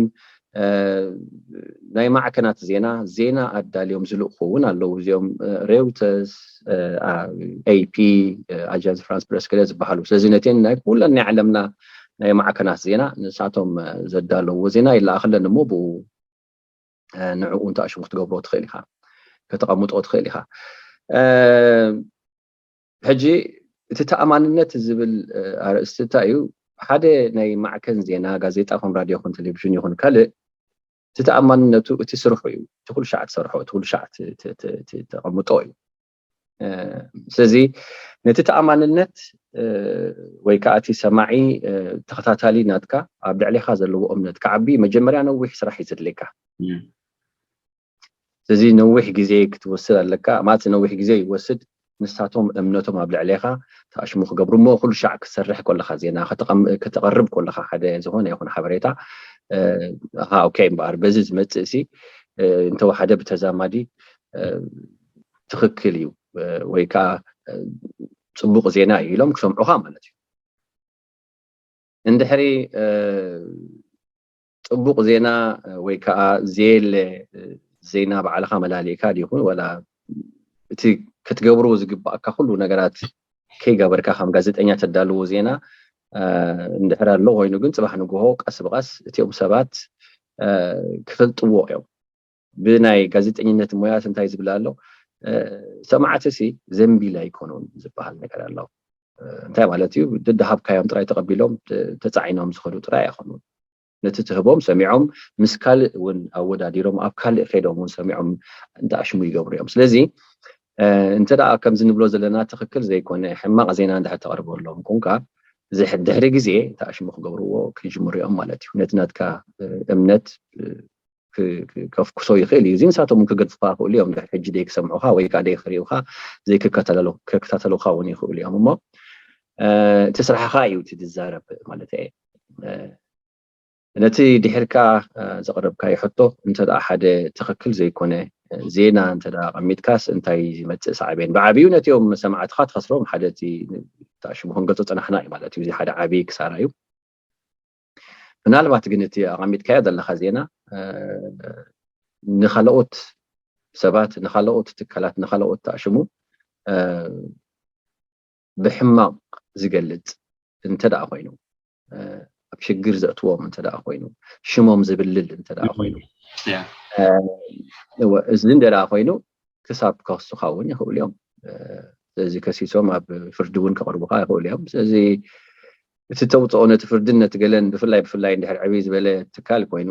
ናይ ማዕከናት ዜና ዜና ኣዳልዮም ዝልእኹ እውን ኣለዉ። እዚኦም ሬውተርስ፣ ኤፒ፣ ኣጃንስ ፍራንስ ፕረስ ገለ ዝበሃሉ። ስለዚ ነተን ናይ ኩለን ናይ ዓለምና ናይ ማዕከናት ዜና ንሳቶም ዘዳለዎ ዜና ይለኣኸለን እሞ ብኡ ንዕኡ እንተኣሽሙ ክትገብሮ ትኽእል ኢኻ፣ ከተቐምጦ ትኽእል ኢኻ። ሕጂ እቲ ተኣማንነት ዝብል ኣርእስቲ እንታይ እዩ? ሓደ ናይ ማዕከን ዜና ጋዜጣ ኹን ራድዮ ኹን ቴሌቪዥን ይኹን ካልእ እቲ ተኣማንነቱ እቲ ስርሑ እዩ። እቲ ኩሉ ሻዕ ትሰርሖ እቲ ኩሉ ሻዕ ተቐምጦ እዩ። ስለዚ ነቲ ተኣማንነት ወይ ከዓ እቲ ሰማዒ ተኸታታሊ ናትካ ኣብ ልዕሌኻ ዘለዎ እምነት ክዓቢ መጀመርያ ነዊሕ ስራሕ እዩ ዘድልየካ። ስለዚ ነዊሕ ግዜ ክትወስድ ኣለካ ማለት ነዊሕ ግዜ ይወስድ። ንሳቶም እምነቶም ኣብ ልዕሌኻ ተኣሽሙ ክገብሩ እሞ ኩሉ ሻዕ ክትሰርሕ ከለካ ዜና ከተቐርብ ከለካ ሓደ ዝኾነ ይኹን ሓበሬታ ኦኬ እምበኣር በዚ ዝመፅእ ሲ እንተወሓደ ብተዛማዲ ትኽክል እዩ ወይ ከዓ ፅቡቕ ዜና እዩ ኢሎም ክሰምዑኻ ማለት እዩ። እንድሕሪ ፅቡቕ ዜና ወይ ከዓ ዘየለ ዜና ባዕልኻ መላሊእካ ይኹን ወላ እቲ ክትገብሮ ዝግባእካ ኩሉ ነገራት ከይገበርካ ከም ጋዜጠኛ ተዳልዎ ዜና እንድሕር ኣሎ ኮይኑ ግን ፅባሕ ንግሆ ቀስ ብቐስ እቲኦም ሰባት ክፈልጥዎ እዮም። ብናይ ጋዜጠኝነት ሞያት እንታይ ዝብል ኣሎ ሰማዕቲ ሲ ዘንቢል ኣይኮኑን ዝበሃል ነገር ኣሎ። እንታይ ማለት እዩ? ደደሃብካዮም ጥራይ ተቐቢሎም ተፃዒኖም ዝኸዱ ጥራይ ኣይኮኑን። ነቲ ትህቦም ሰሚዖም ምስ ካልእ እውን ኣወዳዲሮም ኣብ ካልእ ከይዶም እውን ሰሚዖም እንተኣሽሙ ይገብሩ እዮም። ስለዚ እንተ ደኣ ከምዚ ንብሎ ዘለና ትኽክል ዘይኮነ ሕማቕ ዜና እንድሕር ተቕርበሎም ኮንካ ድሕሪ ግዜ ተኣሽሙ ክገብርዎ ክንጅምሩ እዮም ማለት እዩ። ነቲ ናትካ እምነት ከፍኩሶ ይኽእል እዩ። እዚ ንሳቶም እውን ክገድፉካ ይኽእሉ እዮም። ድሕሪ ሕጂ ደይ ክሰምዑኻ ወይ ከዓ ደይ ክሪኡኻ ዘይክከታተሉኻ እውን ይኽእሉ እዮም። እሞ እቲ ስራሕኻ እዩ እቲ ዝዛረብ ማለት እየ። ነቲ ድሕርካ ዘቕረብካዮ ሕቶ እንተ ደኣ ሓደ ትኽክል ዘይኮነ ዜና እንተ ደኣ ኣቐሚጥካስ እንታይ ዝመጽእ ሳዕቤን? ብዓብዩ ነቲኦም ሰማዕትኻ ትኸስሮም ሓደ እቲ ተኣሽሙ ክንገልጾ ጸናሕና እዩ ማለት እዩ። እዚ ሓደ ዓብዪ ክሳራ እዩ። ምናልባት ግን እቲ ኣቐሚጥካዮ ዘለኻ ዜና ንኻልኦት ሰባት፣ ንኻልኦት ትካላት፣ ንኻልኦት ተኣሽሙ ብሕማቕ ዝገልጽ እንተ ደኣ ኮይኑ ኣብ ሽግር ዘእትዎም እንተ ደኣ ኮይኑ ሽሞም ዝብልል እንተ ደኣ ኮይኑ እዚ እንደ ደኣ ኮይኑ ክሳብ ክኸሱኻ እውን ይኽእሉ እዮም። ስለዚ ከሲሶም ኣብ ፍርዲ እውን ከቕርቡኻ ይኽእሉ እዮም። ስለዚ እቲ ተውፅኦ ነቲ ፍርድን ነቲ ገለን ብፍላይ ብፍላይ እንድሕር ዕብይ ዝበለ ትካል ኮይኑ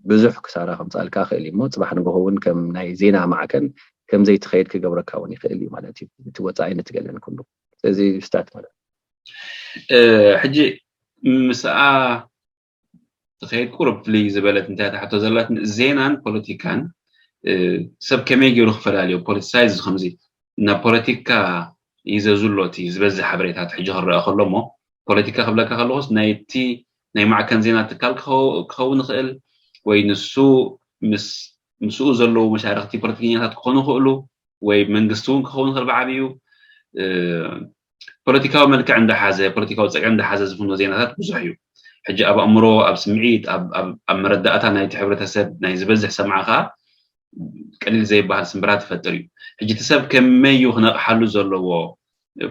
ብዙሕ ክሳራ ከምፃልካ ክእል እዩ እሞ ፅባሕ ንግሆ እውን ከም ናይ ዜና ማዕከን ከም ዘይትኸይድ ክገብረካ እውን ይኽእል እዩ ማለት እዩ። እቲ ወፃኢ ነቲ ገለን ኩሉ ስለዚ ስታት ማለት ሕጂ ምስኣ ትኸይድ ቁርብ ፍልይ ዝበለት እንታይ ታሕቶ ዘላት ዜናን ፖለቲካን ሰብ ከመይ ገይሩ ክፈላለዮ ፖለቲሳይዝ ከምዚ ናብ ፖለቲካ ይዘዙ ኣሎ እቲ ዝበዝሕ ሓበሬታት ሕጂ ክረአ ከሎ እሞ ፖለቲካ ክብለካ ከለኹስ ናይቲ ናይ ማዕከን ዜና ትካል ክኸውን ይኽእል ወይ ንሱ ምስኡ ዘለዉ መሻርክቲ ፖለቲከኛታት ክኾኑ ይኽእሉ ወይ መንግስቲ እውን ክኸውን ይኽእል ብዓብዩ ፖለቲካዊ መልክዕ እንዳሓዘ ፖለቲካዊ ፀግዒ እንዳሓዘ ዝፍኖ ዜናታት ብዙሕ እዩ። ሕጂ ኣብ ኣእምሮ ኣብ ስምዒት ኣብ መረዳእታ ናይቲ ሕብረተሰብ ናይ ዝበዝሕ ሰማዒ ከዓ ቀሊል ዘይበሃል ስምብራት ይፈጥር እዩ። ሕጂ እቲ ሰብ ከመይ እዩ ክነቕሓሉ ዘለዎ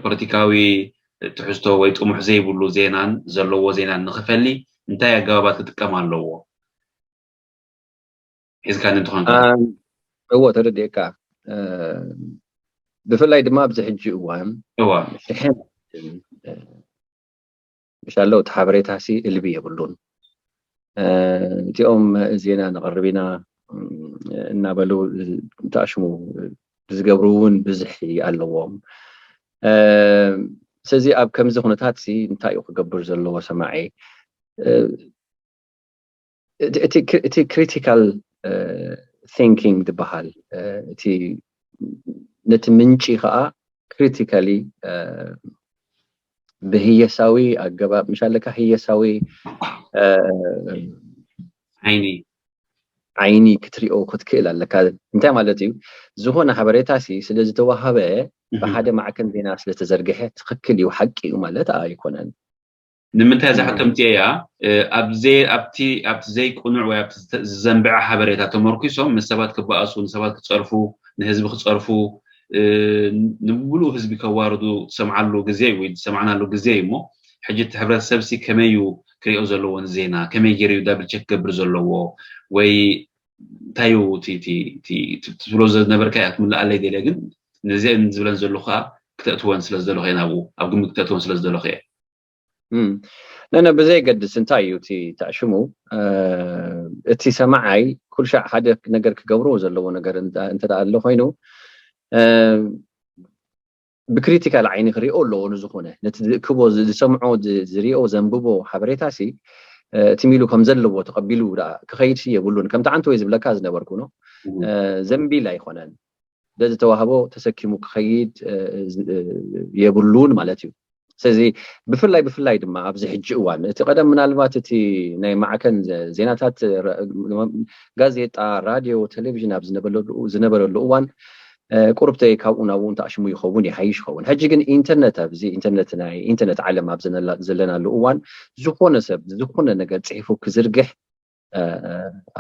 ፖለቲካዊ ትሕዝቶ ወይ ጥሙሕ ዘይብሉ ዜናን ዘለዎ ዜናን ንክፈሊ እንታይ ኣገባባት ክጥቀም ኣለዎ? ሒዝካኒ እንትኾን እዎ ተረዲእካ። ብፍላይ ድማ ኣብዚ ሕጂ እዋን እዋ ሽሕን ምሻለው እቲ ሓበሬታ ሲ እልቢ የብሉን። እቲኦም ዜና ነቕርብ ኢና እናበሉ ተኣሽሙ ዝገብሩ እውን ብዝሒ ኣለዎም። ስለዚ ኣብ ከምዚ ኩነታት ሲ እንታይ እዩ ክገብር ዘለዎ ሰማዒ? እቲ ክሪቲካል ቲንኪንግ ዝበሃል እቲ ነቲ ምንጪ ከዓ ክሪቲካሊ ብህየሳዊ ኣገባብ ምሽ ኣለካ ህየሳዊ ዓይኒ ዓይኒ ክትሪኦ ክትክእል ኣለካ። እንታይ ማለት እዩ? ዝኾነ ሓበሬታ ሲ ስለ ዝተዋሃበ ብሓደ ማዕከን ዜና ስለተዘርግሐ ትኽክል እዩ፣ ሓቂ እዩ ማለት ኣይኮነን። ንምንታይ እዛ ሕቶ ምፅአ እያ? ኣብቲ ኣብቲ ዘይቅኑዕ ወይ ኣብቲ ዝዘንብዐ ሓበሬታ ተመርኪሶም ንሰባት ክበኣሱ፣ ንሰባት ክፀርፉ፣ ንህዝቢ ክፀርፉ፣ ንምሉእ ህዝቢ ከዋርዱ ትሰምዓሉ ግዜ ወይ ዝሰማዕናሉ ግዜ እዩ። እሞ ሕጂ እቲ ሕብረተሰብ ሲ ከመይ እዩ ክሪኦ ዘለዎ ንዜና? ከመይ ገይሩ እዩ ዳብል ቸክ ክገብር ዘለዎ? ወይ እንታይ እዩ ትብሎ ዝነበርካ እያ ክምልኣለይ ደልየ፣ ግን ነዚአን ዝብለን ዘለኹ ከዓ ክተእትወን ስለ ዝደለኹ እየ፣ ናብኡ ኣብ ግምት ክተእትወን ስለ ዝደለኹ እየ። ነነ ብዘየገድስ እንታይ እዩ እቲ ታዕሽሙ እቲ ሰማዓይ ኩልሻዕ ሓደ ነገር ክገብርዎ ዘለዎ ነገር እንተ ኣሎ ኮይኑ ብክሪቲካል ዓይኒ ክሪኦ ኣለዎ። ንዝኾነ ነቲ ዝእክቦ ዝሰምዖ ዝሪኦ ዘንብቦ ሓበሬታ ሲ እቲ ሚሉ ከም ዘለዎ ተቐቢሉ ክኸይድ ሲ የብሉን። ከምቲ ዓንተ ወይ ዝብለካ ዝነበርኩ ነው ዘንቢል ኣይኮነን። በዚ ተዋህቦ ተሰኪሙ ክኸይድ የብሉን ማለት እዩ። ስለዚ ብፍላይ ብፍላይ ድማ ኣብዚ ሕጂ እዋን እቲ ቀደም ምናልባት እቲ ናይ ማዕከን ዜናታት ጋዜጣ፣ ራድዮ፣ ቴሌቪዥን ኣብ ዝነበረሉ እዋን ቁርብተይ ካብኡ ናብኡ እንተኣሽሙ ይኸውን ይሓይሽ ይኸውን። ሕጂ ግን ኢንተርነት ኣብዚ ኢንተርነት ናይ ኢንተርነት ዓለም ኣብ ዘለናሉ እዋን ዝኾነ ሰብ ዝኾነ ነገር ፅሒፉ ክዝርግሕ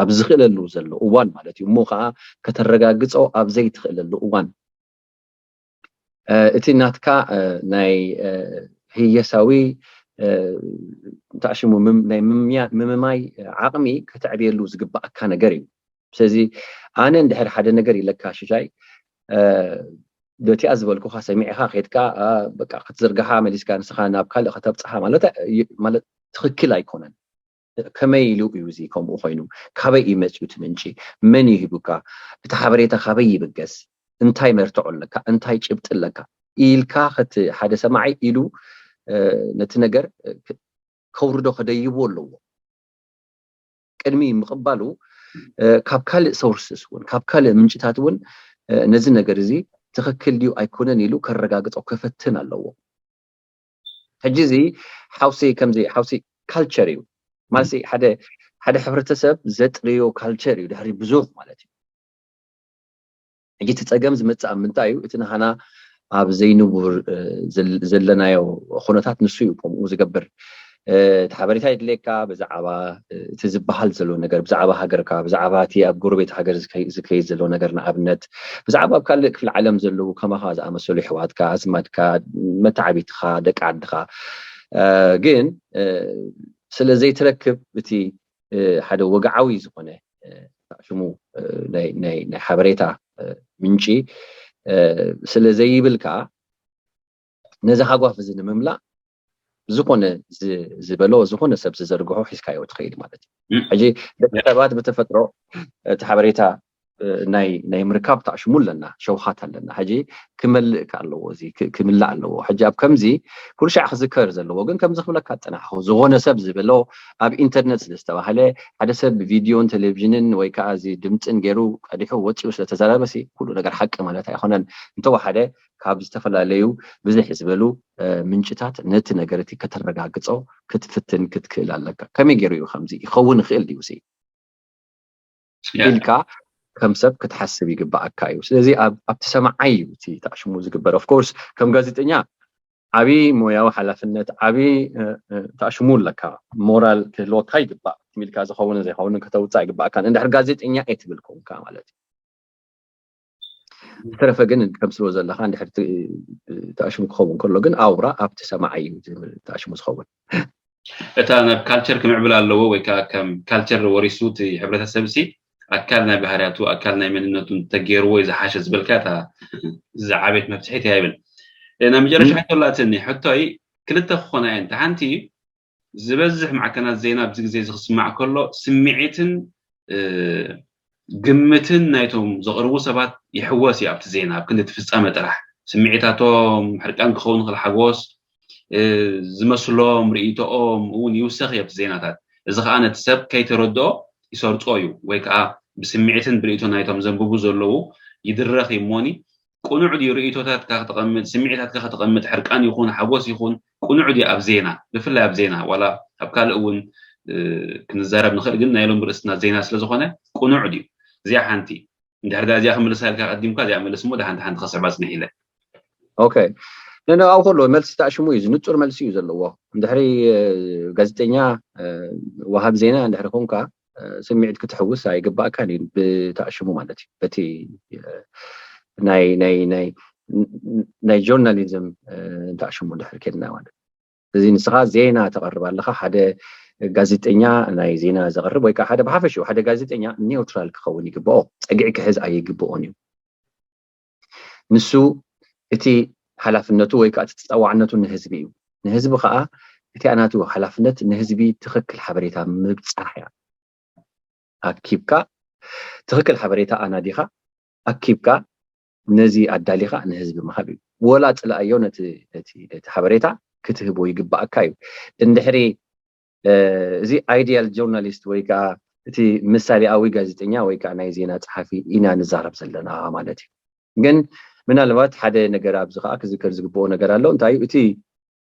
ኣብ ዝኽእለሉ ዘሎ እዋን ማለት እዩ። እሞ ከዓ ከተረጋግፆ ኣብ ዘይትኽእለሉ እዋን እቲ ናትካ ናይ ህየሳዊ ታዕሽሙ ናይ ምምማይ ዓቕሚ ከተዕብየሉ ዝግባኣካ ነገር እዩ። ስለዚ ኣነ እንድሕር ሓደ ነገር ኢለካ ሽሻይ በቲኣ ዝበልኩካ ሰሚዕካ ከድካ በቃ ክትዝርግሓ መሊስካ ንስኻ ናብ ካልእ ከተብፅሓ ማለት ማለት ትኽክል ኣይኮነን። ከመይ ኢሉ እዩ እዚ ከምኡ ኮይኑ? ካበይ እዩ መፅኡ እቲ ምንጪ? መን እዩ ሂቡካ? እቲ ሓበሬታ ካበይ ይብገስ? እንታይ መርትዖ ኣለካ? እንታይ ጭብጢ ኣለካ? ኢልካ ከቲ ሓደ ሰማዒ ኢሉ ነቲ ነገር ከውርዶ ከደይቦ ኣለዎ። ቅድሚ ምቕባሉ ካብ ካልእ ሶርስስ እውን ካብ ካልእ ምንጭታት እውን ነዚ ነገር እዚ ትኽክል ድዩ ኣይኮነን ኢሉ ከረጋግፆ ከፈትን ኣለዎ። ሕጂ እዚ ሓውሲ ከምዚ ሓውሲ ካልቸር እዩ ማለት ሓደ ሓደ ሕብረተሰብ ዘጥርዮ ካልቸር እዩ ድሕሪ ብዙሕ ማለት እዩ። ሕጂ እቲ ፀገም ዝመፅእ ኣብ ምንታይ እዩ? እቲ ንሃና ኣብ ዘይንቡር ዘለናዮ ኩነታት ንሱ እዩ ከምኡ ዝገብር። እቲ ሓበሬታ የድልየካ ብዛዕባ እቲ ዝበሃል ዘሎ ነገር ብዛዕባ ሃገርካ ብዛዕባ እቲ ኣብ ጎረቤት ሃገር ዝከይድ ዘሎ ነገር ንኣብነት ብዛዕባ ኣብ ካልእ ክፍሊ ዓለም ዘለዉ ከማኻ ዝኣመሰሉ ይሕዋትካ ኣዝማድካ መተዓቢትኻ ደቂ ዓድኻ ግን ስለ ዘይትረክብ እቲ ሓደ ወግዓዊ ዝኾነ ሽሙ ናይ ሓበሬታ ምንጪ ስለ ዘይብል ከዓ ነዚ ሃጓፍ እዚ ንምምላእ ዝኾነ ዝበሎ ዝኾነ ሰብ ዝዘርግሖ ሒዝካዮ ትኽእል ማለት እዩ። ሕጂ ደቂ ሰባት ብተፈጥሮ እቲ ሓበሬታ ናይ ናይ ምርካብ ታዕሽሙ ኣለና ሸውሃት ኣለና። ሕጂ ክመልእ ኣለዎ እዚ ክምላእ ኣለዎ። ሕጂ ኣብ ከምዚ ኩልሻዕ ክዝከር ዘለዎ ግን ከምዚ ክብለካ ዝፀናሕኹ ዝኾነ ሰብ ዝበሎ ኣብ ኢንተርነት ስለዝተባህለ ሓደ ሰብ ብቪድዮን ቴሌቪዥንን ወይ ከዓ እዚ ድምፅን ገይሩ ቀዲሑ ወፂኡ ስለተዛረበ ሲ ኩሉ ነገር ሓቂ ማለት ኣይኮነን። እንተወሓደ ካብ ዝተፈላለዩ ብዝሕ ዝበሉ ምንጭታት ነቲ ነገር እቲ ከተረጋግፆ ክትፍትን ክትክእል ኣለካ። ከመይ ገይሩ እዩ ከምዚ ይኸውን ይኽእል ድዩ ሲ ኢልካ ከም ሰብ ክትሓስብ ይግባኣካ እዩ። ስለዚ ኣብቲ ሰማዓይ እዩ እቲ ታዕሽሙ ዝግበር። ኦፍኮርስ ከም ጋዜጠኛ ዓብዪ ሞያዊ ሓላፍነት ዓብዪ ታዕሽሙ ኣለካ። ሞራል ክህልወካ ይግባእ። ትሚልካ ዝኸውን ዘይኸውን ከተውፃእ ይግባእካ። እንድሕር ጋዜጠኛ እየ ትብል ኮንካ ማለት እዩ። ዝተረፈ ግን ከም ስለ ዘለካ እንድሕር ታሽሙ ክኸውን ከሎ ግን ኣውራ ኣብቲ ሰማዓይ እዩ ታሽሙ ዝኸውን። እታ ናብ ካልቸር ክምዕብል ኣለዎ ወይ ከዓ ከም ካልቸር ወሪሱ እቲ ሕብረተሰብ ሲ ኣካል ናይ ባህርያቱ ኣካል ናይ መንነቱ እንተገይርዎ እዩ ዝሓሸ ዝበልካ እታ ዝዓቤት መብፅሒት እያ ይብል። ናብ መጨረሻ ሕቶ ላትኒ ሕቶይ ክልተ ክኾና እየን። እታ ሓንቲ ዝበዝሕ ማዕከናት ዜና ኣብዚ ግዜ እዚ ክስማዕ ከሎ ስምዒትን ግምትን ናይቶም ዘቕርቡ ሰባት ይሕወስ እዩ ኣብቲ ዜና ኣብ ክንዲ እቲ ፍጻመ ጥራሕ ስምዒታቶም ሕርቃን ክኸውን ይኽእል ሓጎስ ዝመስሎም ርእይቶኦም እውን ይውሰኽ እዩ ኣብቲ ዜናታት። እዚ ከዓ ነቲ ሰብ ከይተረድኦ ይሰርጾ እዩ ወይ ከዓ ብስምዒትን ብርእይቶ ናይቶም ዘንብቡ ዘለዉ ይድረኽ እዩ እሞኒ ቅኑዕ ድዩ ርእይቶታትካ ከተቐምጥ፣ ስምዒታትካ ከተቐምጥ፣ ሕርቃን ይኹን ሓጎስ ይኹን ቅኑዕ ድዩ ኣብ ዜና፣ ብፍላይ ኣብ ዜና፣ ዋላ ኣብ ካልእ እውን ክንዛረብ ንኽእል፣ ግን ናይ ሎም ርእስትና ዜና ስለዝኾነ ቅኑዕ ድዩ? እዚኣ ሓንቲ። እንድሕር ዳ እዚኣ ክምልሳ ኢልካ ቀዲምካ እዚኣ መልስ እሞ ደሓን ደሓን ክስዕባ ጽንሕ ኢለ። ኦኬ። ነነ ኣብ ከሎ መልሲ ተኣሽሙ እዩ፣ ንጹር መልሲ እዩ ዘለዎ። እንድሕሪ ጋዜጠኛ ወሃብ ዜና እንድሕሪ ኮንካ ስምዒት ክትሕውስ ኣይግባእካን እዩ ብተኣሽሙ ማለት እዩ። በቲ ናይ ናይ ናይ ናይ ጆርናሊዝም ተኣሽሙ እንድሕር ኬድና ማለት። እዚ ንስኻ ዜና ተቐርብ ኣለኻ፣ ሓደ ጋዜጠኛ ናይ ዜና ዘቕርብ ወይ ከዓ ሓደ ብሓፈሽኡ ሓደ ጋዜጠኛ ኔውትራል ክኸውን ይግብኦ፣ ጸግዒ ክሕዝ ኣይግብኦን እዩ። ንሱ እቲ ሓላፍነቱ ወይ ከዓ እቲ ተፀዋዕነቱ ንህዝቢ እዩ። ንህዝቢ ከዓ እቲ ኣናቱ ሓላፍነት ንህዝቢ ትኽክል ሓበሬታ ምብፃሕ እያ። ኣኪብካ ትኽክል ሓበሬታ ኣናዲኻ ኣኪብካ ነዚ ኣዳሊኻ ንህዝቢ ምሃብ እዩ። ወላ ፅላኣዮ ነቲ ሓበሬታ ክትህቦ ይግባኣካ እዩ። እንድሕሪ እዚ ideal journalist ወይ ከዓ እቲ ምሳሌኣዊ ጋዜጠኛ ወይ ከዓ ናይ ዜና ፀሓፊ ኢና ንዛረብ ዘለና ማለት እዩ። ግን ምናልባት ሓደ ነገር ኣብዚ ከዓ ክዝከር ዝግብኦ ነገር ኣሎ። እንታይ እዩ እቲ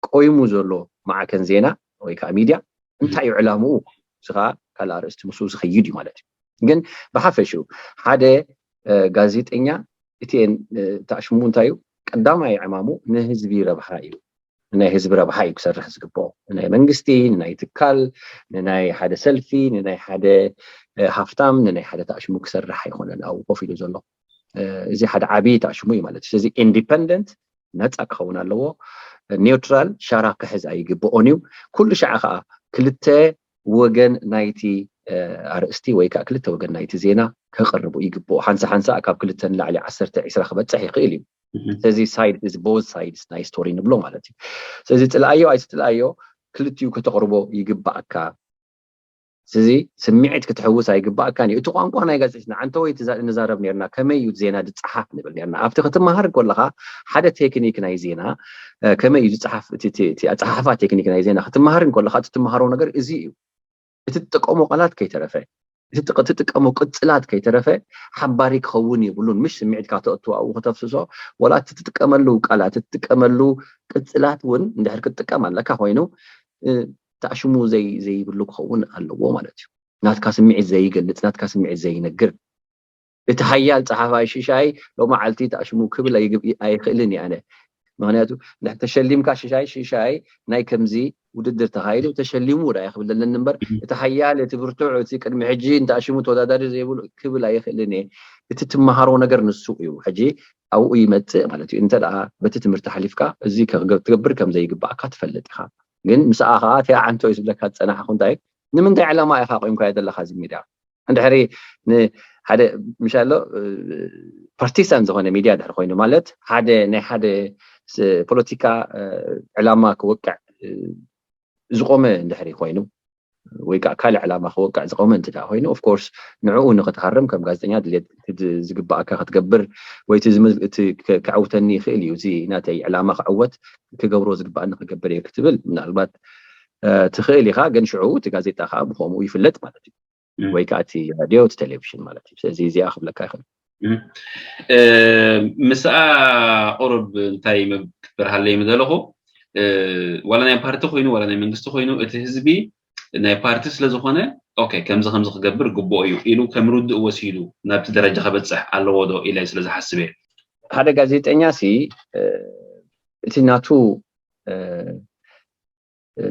ቆይሙ ዘሎ ማዕከን ዜና ወይ ከዓ ሚድያ እንታይ እዩ ዕላምኡ? እዚ ከዓ ካልእ ኣርእስቲ ምስኡ ዝኸይድ እዩ ማለት እዩ። ግን ብሓፈሽኡ ሓደ ጋዜጠኛ እቲኤን ተኣሽሙ እንታይ እዩ? ቀዳማይ ዕማሙ ንህዝቢ ረብሓ እዩ። ንናይ ህዝቢ ረብሓ እዩ ክሰርሕ ዝግብኦ። ንናይ መንግስቲ፣ ንናይ ትካል፣ ንናይ ሓደ ሰልፊ፣ ንናይ ሓደ ሃፍታም፣ ንናይ ሓደ ተኣሽሙ ክሰርሕ ኣይኮነን ኣብኡ ኮፍ ኢሉ ዘሎ። እዚ ሓደ ዓብዪ ተኣሽሙ እዩ ማለት እዩ። ስለዚ ኢንዲፐንደንት፣ ነፃ ክኸውን ኣለዎ። ኔውትራል፣ ሻራ ክሕዝ ኣይግብኦን እዩ። ኩሉ ሻዕ ከዓ ክልተ ወገን ናይቲ ኣርእስቲ ወይ ከዓ ክልተ ወገን ናይቲ ዜና ከቕርቡ ይግብኦ። ሓንሳ ሓንሳ ካብ ክልተ ንላዕሊ ዓሰርተ ዒስራ ክበፅሕ ይኽእል እዩ። ስለዚ side is both sides ናይ ስቶሪ ንብሎ ማለት እዩ። ስለዚ ፅልኣዮ ኣይትፅልኣዮ ክልቲኡ ከተቕርቦ ይግባኣካ። ስለዚ ስምዒት ክትሕውስ ኣይግባኣካን እዩ። እቲ ቋንቋ ናይ ጋዜጠኛ ዓንተወይ ንዛረብ ነርና፣ ከመይ እዩ ዜና ዝፀሓፍ ንብል ነርና። ኣብቲ ክትመሃር ከለኻ ሓደ ቴክኒክ ናይ ዜና ከመይ እዩ ዝፀሓፍ፣ እቲ ኣፀሓሕፋ ቴክኒክ ናይ ዜና ክትመሃር ከለኻ እቲ ትመሃሮ ነገር እዚ እዩ። እቲ ትጥቀሞ ቃላት ከይተረፈ፣ እቲ ትጥቀሞ ቅፅላት ከይተረፈ ሓባሪ ክኸውን የብሉን። ምሽ ስምዒትካ ተእቱ ኣብኡ ከተፍስሶ፣ ወላ እቲ ትጥቀመሉ ቃላት፣ እቲ ትጥቀመሉ ቅፅላት እውን እንድሕር ክትጥቀም ኣለካ ኮይኑ ተኣሽሙ ዘይብሉ ክኸውን ኣለዎ ማለት እዩ። ናትካ ስምዒት ዘይገልፅ፣ ናትካ ስምዒት ዘይነግር። እቲ ሓያል ፀሓፋይ ሽሻይ ሎማዓልቲ ተኣሽሙ ክብል ኣይኽእልን እየ ኣነ። ምክንያቱ ተሸሊምካ ሽሻይ ሽሻይ ናይ ከምዚ ውድድር ተኻይዱ ተሸሊሙ ዳ ክብል ዘለኒ እምበር እቲ ሓያል እቲ ብርቱዕ እቲ ቅድሚ ሕጂ እንተኣሽሙ ተወዳዳሪ ዘይብሉ ክብል ኣይኽእልን እየ። እቲ ትመሃሮ ነገር ንሱ እዩ። ሕጂ ኣብኡ ይመፅእ ማለት እዩ። እንተ ደኣ በቲ ትምህርቲ ሓሊፍካ እዚ ትገብር ከም ዘይግባእካ ትፈልጥ ኢኻ። ግን ምስኣ ከዓ እቲ ኣዓንቶ እዩ ዝብለካ ዝፀናሕኩ እንታይ ንምንታይ ዕላማ ኢኻ ቆይምካዮ ዘለኻ እዚ ሚድያ? እንድሕሪ ንሓደ ምሻሎ ፓርቲሳን ዝኾነ ሚድያ ድሕሪ ኮይኑ ማለት ሓደ ናይ ሓደ ፖለቲካ ዕላማ ክወቅዕ ዝቆመ እንድሕሪ ኮይኑ ወይ ከዓ ካልእ ዕላማ ክወቅዕ ዝቆመ እንት ኮይኑ ኦፍኮርስ ንዕኡ ንክትሃርም ከም ጋዜጠኛ ድሌት ዝግባእካ ክትገብር ወይ ክዕውተኒ ይኽእል እዩ፣ እዚ ናተይ ዕላማ ክዕወት ክገብሮ ዝግባእኒ ክገብር እየ ክትብል ምናልባት ትኽእል ኢኻ። ግን ሽዑ እቲ ጋዜጣ ከዓ ብከምኡ ይፍለጥ ማለት እዩ። ወይ ከዓ እቲ ራድዮ እቲ ቴሌቪዥን ማለት እዩ። ስለዚ እዚኣ ክብለካ ይኽእል። ምስኣ ቁሩብ እንታይ ክበርሃለይ ምደለኹ ዋላ ናይ ፓርቲ ኮይኑ ዋላ ናይ መንግስቲ ኮይኑ እቲ ህዝቢ ናይ ፓርቲ ስለዝኾነ ኦኬ ከምዚ ከምዚ ክገብር ግብኦ እዩ ኢሉ ከም ርድእ ወሲዱ ናብቲ ደረጃ ከበፅሕ ኣለዎ ዶ ኢለ ስለዝሓስብ እየ። ሓደ ጋዜጠኛ ሲ እቲ ናቱ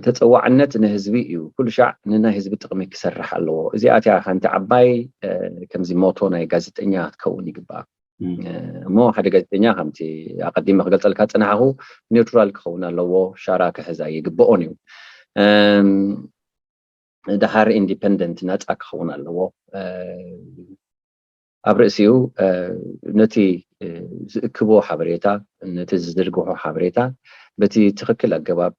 ተፀዋዕነት ንህዝቢ እዩ። ኩሉ ሻዕ ንናይ ህዝቢ ጥቕሚ ክሰርሕ ኣለዎ። እዚኣ እቲኣ ሓንቲ ዓባይ ከምዚ ሞቶ ናይ ጋዜጠኛ ክትከውን ይግባእ። እሞ ሓደ ጋዜጠኛ ከምቲ ኣቐዲመ ክገልፀልካ ዝፀናሕኹ ኒውትራል ክኸውን ኣለዎ፣ ሻራ ክሕዝ ኣይግብኦን እዩ። ደሓር ኢንዲፐንደንት ናፃ ክኸውን ኣለዎ። ኣብ ርእሲኡ ነቲ ዝእክቦ ሓበሬታ ነቲ ዝዝርግሖ ሓበሬታ በቲ ትኽክል ኣገባብ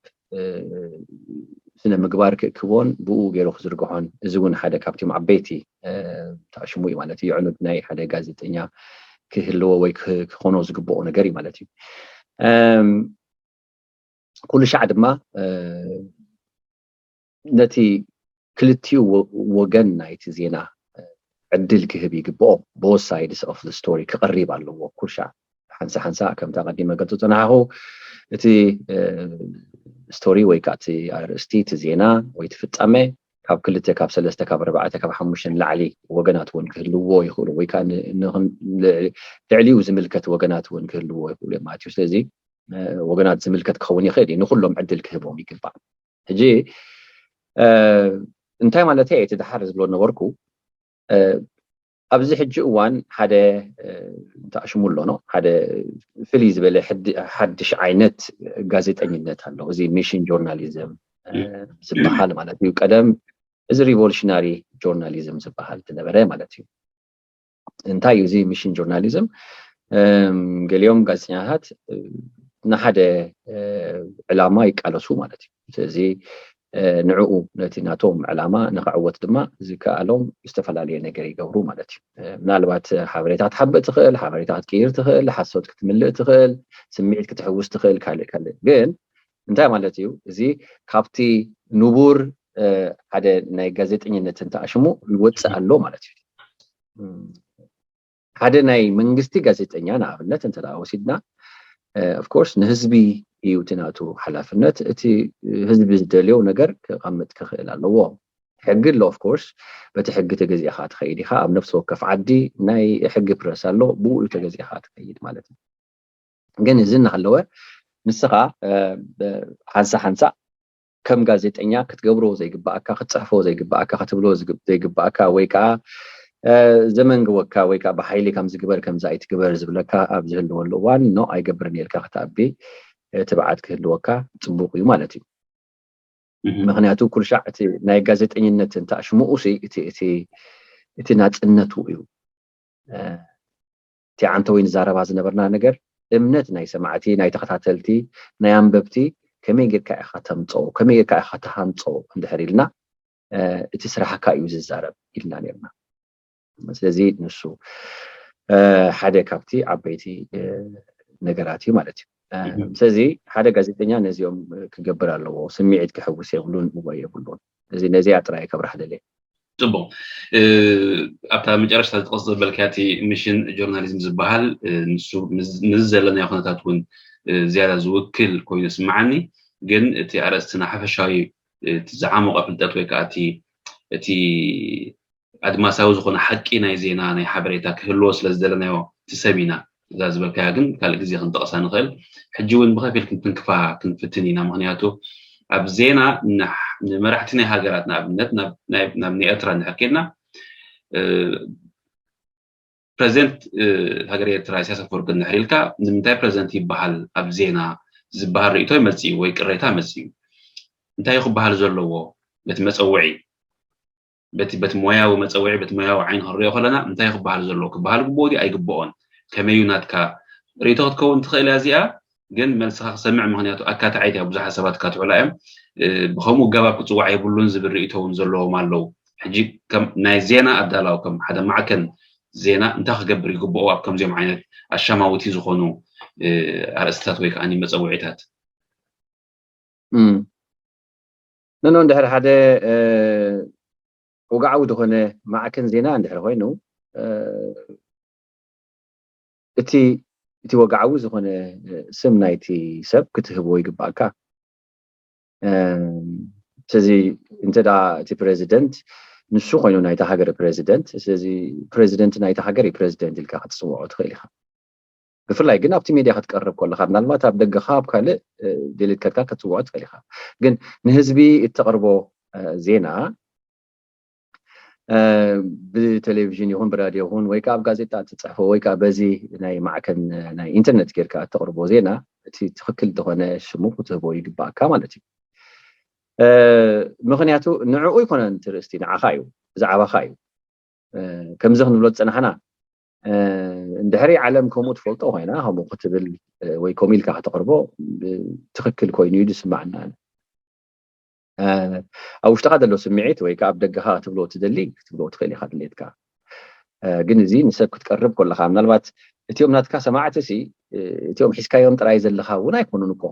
ስነ ምግባር ክእክቦን ብኡ ገይሩ ክዝርግሖን እዚ እውን ሓደ ካብቲም ዓበይቲ ተኣሽሙ እዩ ማለት እዩ። የዕኑድ ናይ ሓደ ጋዜጠኛ ክህልዎ ወይ ክኾኖ ዝግብኦ ነገር እዩ ማለት እዩ። ኩሉ ሻዕ ድማ ነቲ ክልቲኡ ወገን ናይቲ ዜና ዕድል ክህብ ይግብኦ። Both sides of the story ክቐሪብ ኣለዎ ኩሉ ሻዕ። ሓንሳ ሓንሳ ከምታ ቀዲመ ገልጹ ዝጸናሕኹ፣ እቲ ስቶሪ ወይ ከዓ እቲ ኣርእስቲ፣ እቲ ዜና ወይ እቲ ፍጻመ ካብ ክልተ፣ ካብ ሰለስተ፣ ካብ ኣርባዕተ፣ ካብ ሓሙሽተ ንላዕሊ ወገናት እውን ክህልዎ ይኽእሉ፣ ወይ ከዓ ልዕሊኡ ዝምልከት ወገናት እውን ክህልዎ ይኽእሉ እዮም ማለት እዩ። ስለዚ ወገናት ዝምልከት ክኸውን ይኽእል እዩ። ንኩሎም ዕድል ክህቦም ይግባእ። ሕጂ እንታይ ማለት እየ እቲ ድሓር ዝብሎ ነበርኩ፣ ኣብዚ ሕጂ እዋን ሓደ እንተኣሽሙ ኣሎ ነው ሓደ ፍልይ ዝበለ ሓድሽ ዓይነት ጋዜጠኝነት ኣሎ። እዚ ሚሽን ጆርናሊዝም ዝበሃል ማለት እዩ። ቀደም እዚ ሪቮሉሽናሪ ጆርናሊዝም ዝበሃል ዝነበረ ማለት እዩ። እንታይ እዩ እዚ ሚሽን ጆርናሊዝም? ገሊኦም ጋዜጠኛታት ንሓደ ዕላማ ይቃለሱ ማለት እዩ። ስለዚ ንዕኡ ነቲ ናቶም ዕላማ ንክዕወት ድማ ዝከኣሎም ዝተፈላለየ ነገር ይገብሩ ማለት እዩ። ምናልባት ሓበሬታ ክትሓብእ ትኽእል፣ ሓበሬታ ክትቅይር ትኽእል፣ ሓሶት ክትምልእ ትኽእል፣ ስምዒት ክትሕውስ ትኽእል፣ ካልእ ካልእ። ግን እንታይ ማለት እዩ? እዚ ካብቲ ንቡር ሓደ ናይ ጋዜጠኝነት እንተኣሽሙ ይወፅእ ኣሎ ማለት እዩ። ሓደ ናይ መንግስቲ ጋዜጠኛ ንኣብነት እንተ ወሲድና፣ ኦፍኮርስ ንህዝቢ እዩ እቲ ናቱ ሓላፍነት። እቲ ህዝቢ ዝደልዮ ነገር ክቐምጥ ክኽእል ኣለዎ። ሕጊ ኣሎ ኦፍኮርስ፣ በቲ ሕጊ ተገዚእኻ ትኸይድ ኢኻ። ኣብ ነፍሲ ወከፍ ዓዲ ናይ ሕጊ ፕረስ ኣሎ፣ ብኡ ተገዚእኻ ትኸይድ ማለት እዩ። ግን እዚ እናሃለወ ንስኻ ሓንሳ ሓንሳ ከም ጋዜጠኛ ክትገብሮ ዘይግባኣካ፣ ክትፅሕፎ ዘይግባኣካ፣ ክትብሎ ዘይግባኣካ ወይ ከዓ ዘመንግወካ ወይ ከዓ ብሓይሊ ከምዚ ግበር ከምዚ ኣይትግበር ዝብለካ ኣብ ዝህልወሉ እዋን ኖ ኣይገብርን ኢልካ ክትኣቢ ትብዓት ክህልወካ ፅቡቕ እዩ ማለት እዩ። ምክንያቱ ኩልሻዕ እቲ ናይ ጋዜጠኝነት እንተኣሽሙኡ እቲ ናፅነቱ እዩ። እቲ ዓንተ ወይ ንዛረባ ዝነበርና ነገር እምነት ናይ ሰማዕቲ፣ ናይ ተኸታተልቲ፣ ናይ ኣንበብቲ ከመይ ጌርካ ኢኻ ተምፅኦ፣ ከመይ ጌርካ ኢኻ ተሃንፆ እንድሕር ኢልና እቲ ስራሕካ እዩ ዝዛረብ ኢልና ነርና። ስለዚ ንሱ ሓደ ካብቲ ዓበይቲ ነገራት እዩ ማለት እዩ። ስለዚ ሓደ ጋዜጠኛ ነዚኦም ክገብር ኣለዎ። ስምዒት ክሕውስ የብሉን፣ እወ የብሉን። እዚ ነዚኣ ጥራይ ከብርህ ደልየ። ፅቡቅ። ኣብታ መጨረሽታ ዝጠቅስ ዘበልካያ እቲ ሚሽን ጆርናሊዝም ዝበሃል ንሱ ንዚ ዘለናዮ ኩነታት እውን ዝያዳ ዝውክል ኮይኑ ይስምዓኒ። ግን እቲ ኣርእስትና ሓፈሻዊ እቲ ዝዓሞቐ ፍልጠት ወይ ከዓ እቲ ኣድማሳዊ ዝኾነ ሓቂ ናይ ዜና ናይ ሓበሬታ ክህልዎ ስለ ዝደለናዮ እቲ ሰብ ኢና። እዛ ዝበልካያ ግን ካልእ ግዜ ክንጠቕሳ ንኽእል። ሕጂ እውን ብኸፊል ክንትንክፋ ክንፍትን ኢና። ምክንያቱ ኣብ ዜና ንመራሕቲ ናይ ሃገራት ንኣብነት ናብ ናይ ኤርትራ እንድሕር ኬድና ፕረዚደንት ሃገር ኤርትራ ኢሳያስ ኣፈወርቂ እንድሕር ኢልካ ንምንታይ ፕረዚደንት ይበሃል ኣብ ዜና ዝበሃል ርእይቶ ይመጽእ እዩ ወይ ቅሬታ መጽእ እዩ። እንታይ እዩ ክበሃል ዘለዎ? በቲ መጸውዒ በቲ በቲ ሞያዊ መጸውዒ በቲ ሞያዊ ዓይኒ ክንሪኦ ከለና እንታይ ክበሃል ዘለዎ ክበሃል ግብኦ ድዩ ኣይግብኦን ከመይ እዩ ናትካ ርእይቶ ክትከውን ትኽእል እያ እዚኣ ግን መልስኻ ክሰምዕ ምክንያቱ ኣካታዒት እያ ብዙሓት ሰባት ካትዕላ እዮም ብከምኡ ገባብ ክፅዋዕ የብሉን ዝብል ርእይቶ እውን ዘለዎም ኣለዉ ሕጂ ናይ ዜና ኣዳላው ከም ሓደ ማዕከን ዜና እንታይ ክገብር ይግብኦ ኣብ ከምዚኦም ዓይነት ኣሻማውቲ ዝኾኑ ኣርእስታት ወይ ከዓ መፀውዒታት ንኖ እንድሕር ሓደ ወግዓዊ ዝኾነ ማዕከን ዜና እንድሕር ኮይኑ እቲ እቲ ወግዓዊ ዝኾነ ስም ናይቲ ሰብ ክትህብዎ ይግባእካ ስለዚ እንተ እቲ ፕሬዚደንት ንሱ ኮይኑ ናይታ ሃገር ፕሬዚደንት ስለዚ ፕሬዚደንት ናይታ ሃገር ፕሬዚደንት ኢልካ ክትፅውዖ ትኽእል ኢኻ ብፍላይ ግን ኣብቲ ሚድያ ክትቀርብ ከለካ ምናልባት ኣብ ደገካ ኣብ ካልእ ዴሌት ከድካ ክትፅውዖ ትኽእል ኢካ ግን ንህዝቢ እተቅርቦ ዜና ብቴሌቪዥን ይኹን ብራድዮ ይኹን ወይ ከዓ ኣብ ጋዜጣ እትፅሕፎ ወይ ከዓ በዚ ናይ ማዕከን ናይ ኢንተርነት ጌርካ እተቅርቦ ዜና እቲ ትክክል ዝኾነ ሽሙ ክትህቦ ይግባእካ ማለት እዩ ምክንያቱ ንዕኡ ይኮነ ትርእስቲ ንዓኻ እዩ ብዛዕባኻ እዩ ከምዚ ክንብሎ ዝፀናሕና እንድሕሪ ዓለም ከምኡ ትፈልጦ ኮይና ከምኡ ክትብል ወይ ከምኡ ኢልካ ከተቅርቦ ትክክል ኮይኑ እዩ ዝስማዕና ኣብ ውሽጥካ ዘሎ ስምዒት ወይ ከዓ ኣብ ደገካ ክትብሎ ትደሊ ክትብሎ ትኽእል ኢካ ድሌትካ ግን እዚ ንሰብ ክትቀርብ ከለካ ምናልባት እቲኦም ናትካ ሰማዕቲ ሲ እቲኦም ሒዝካዮም ጥራይ ዘለካ እውን ኣይኮኑን እኮ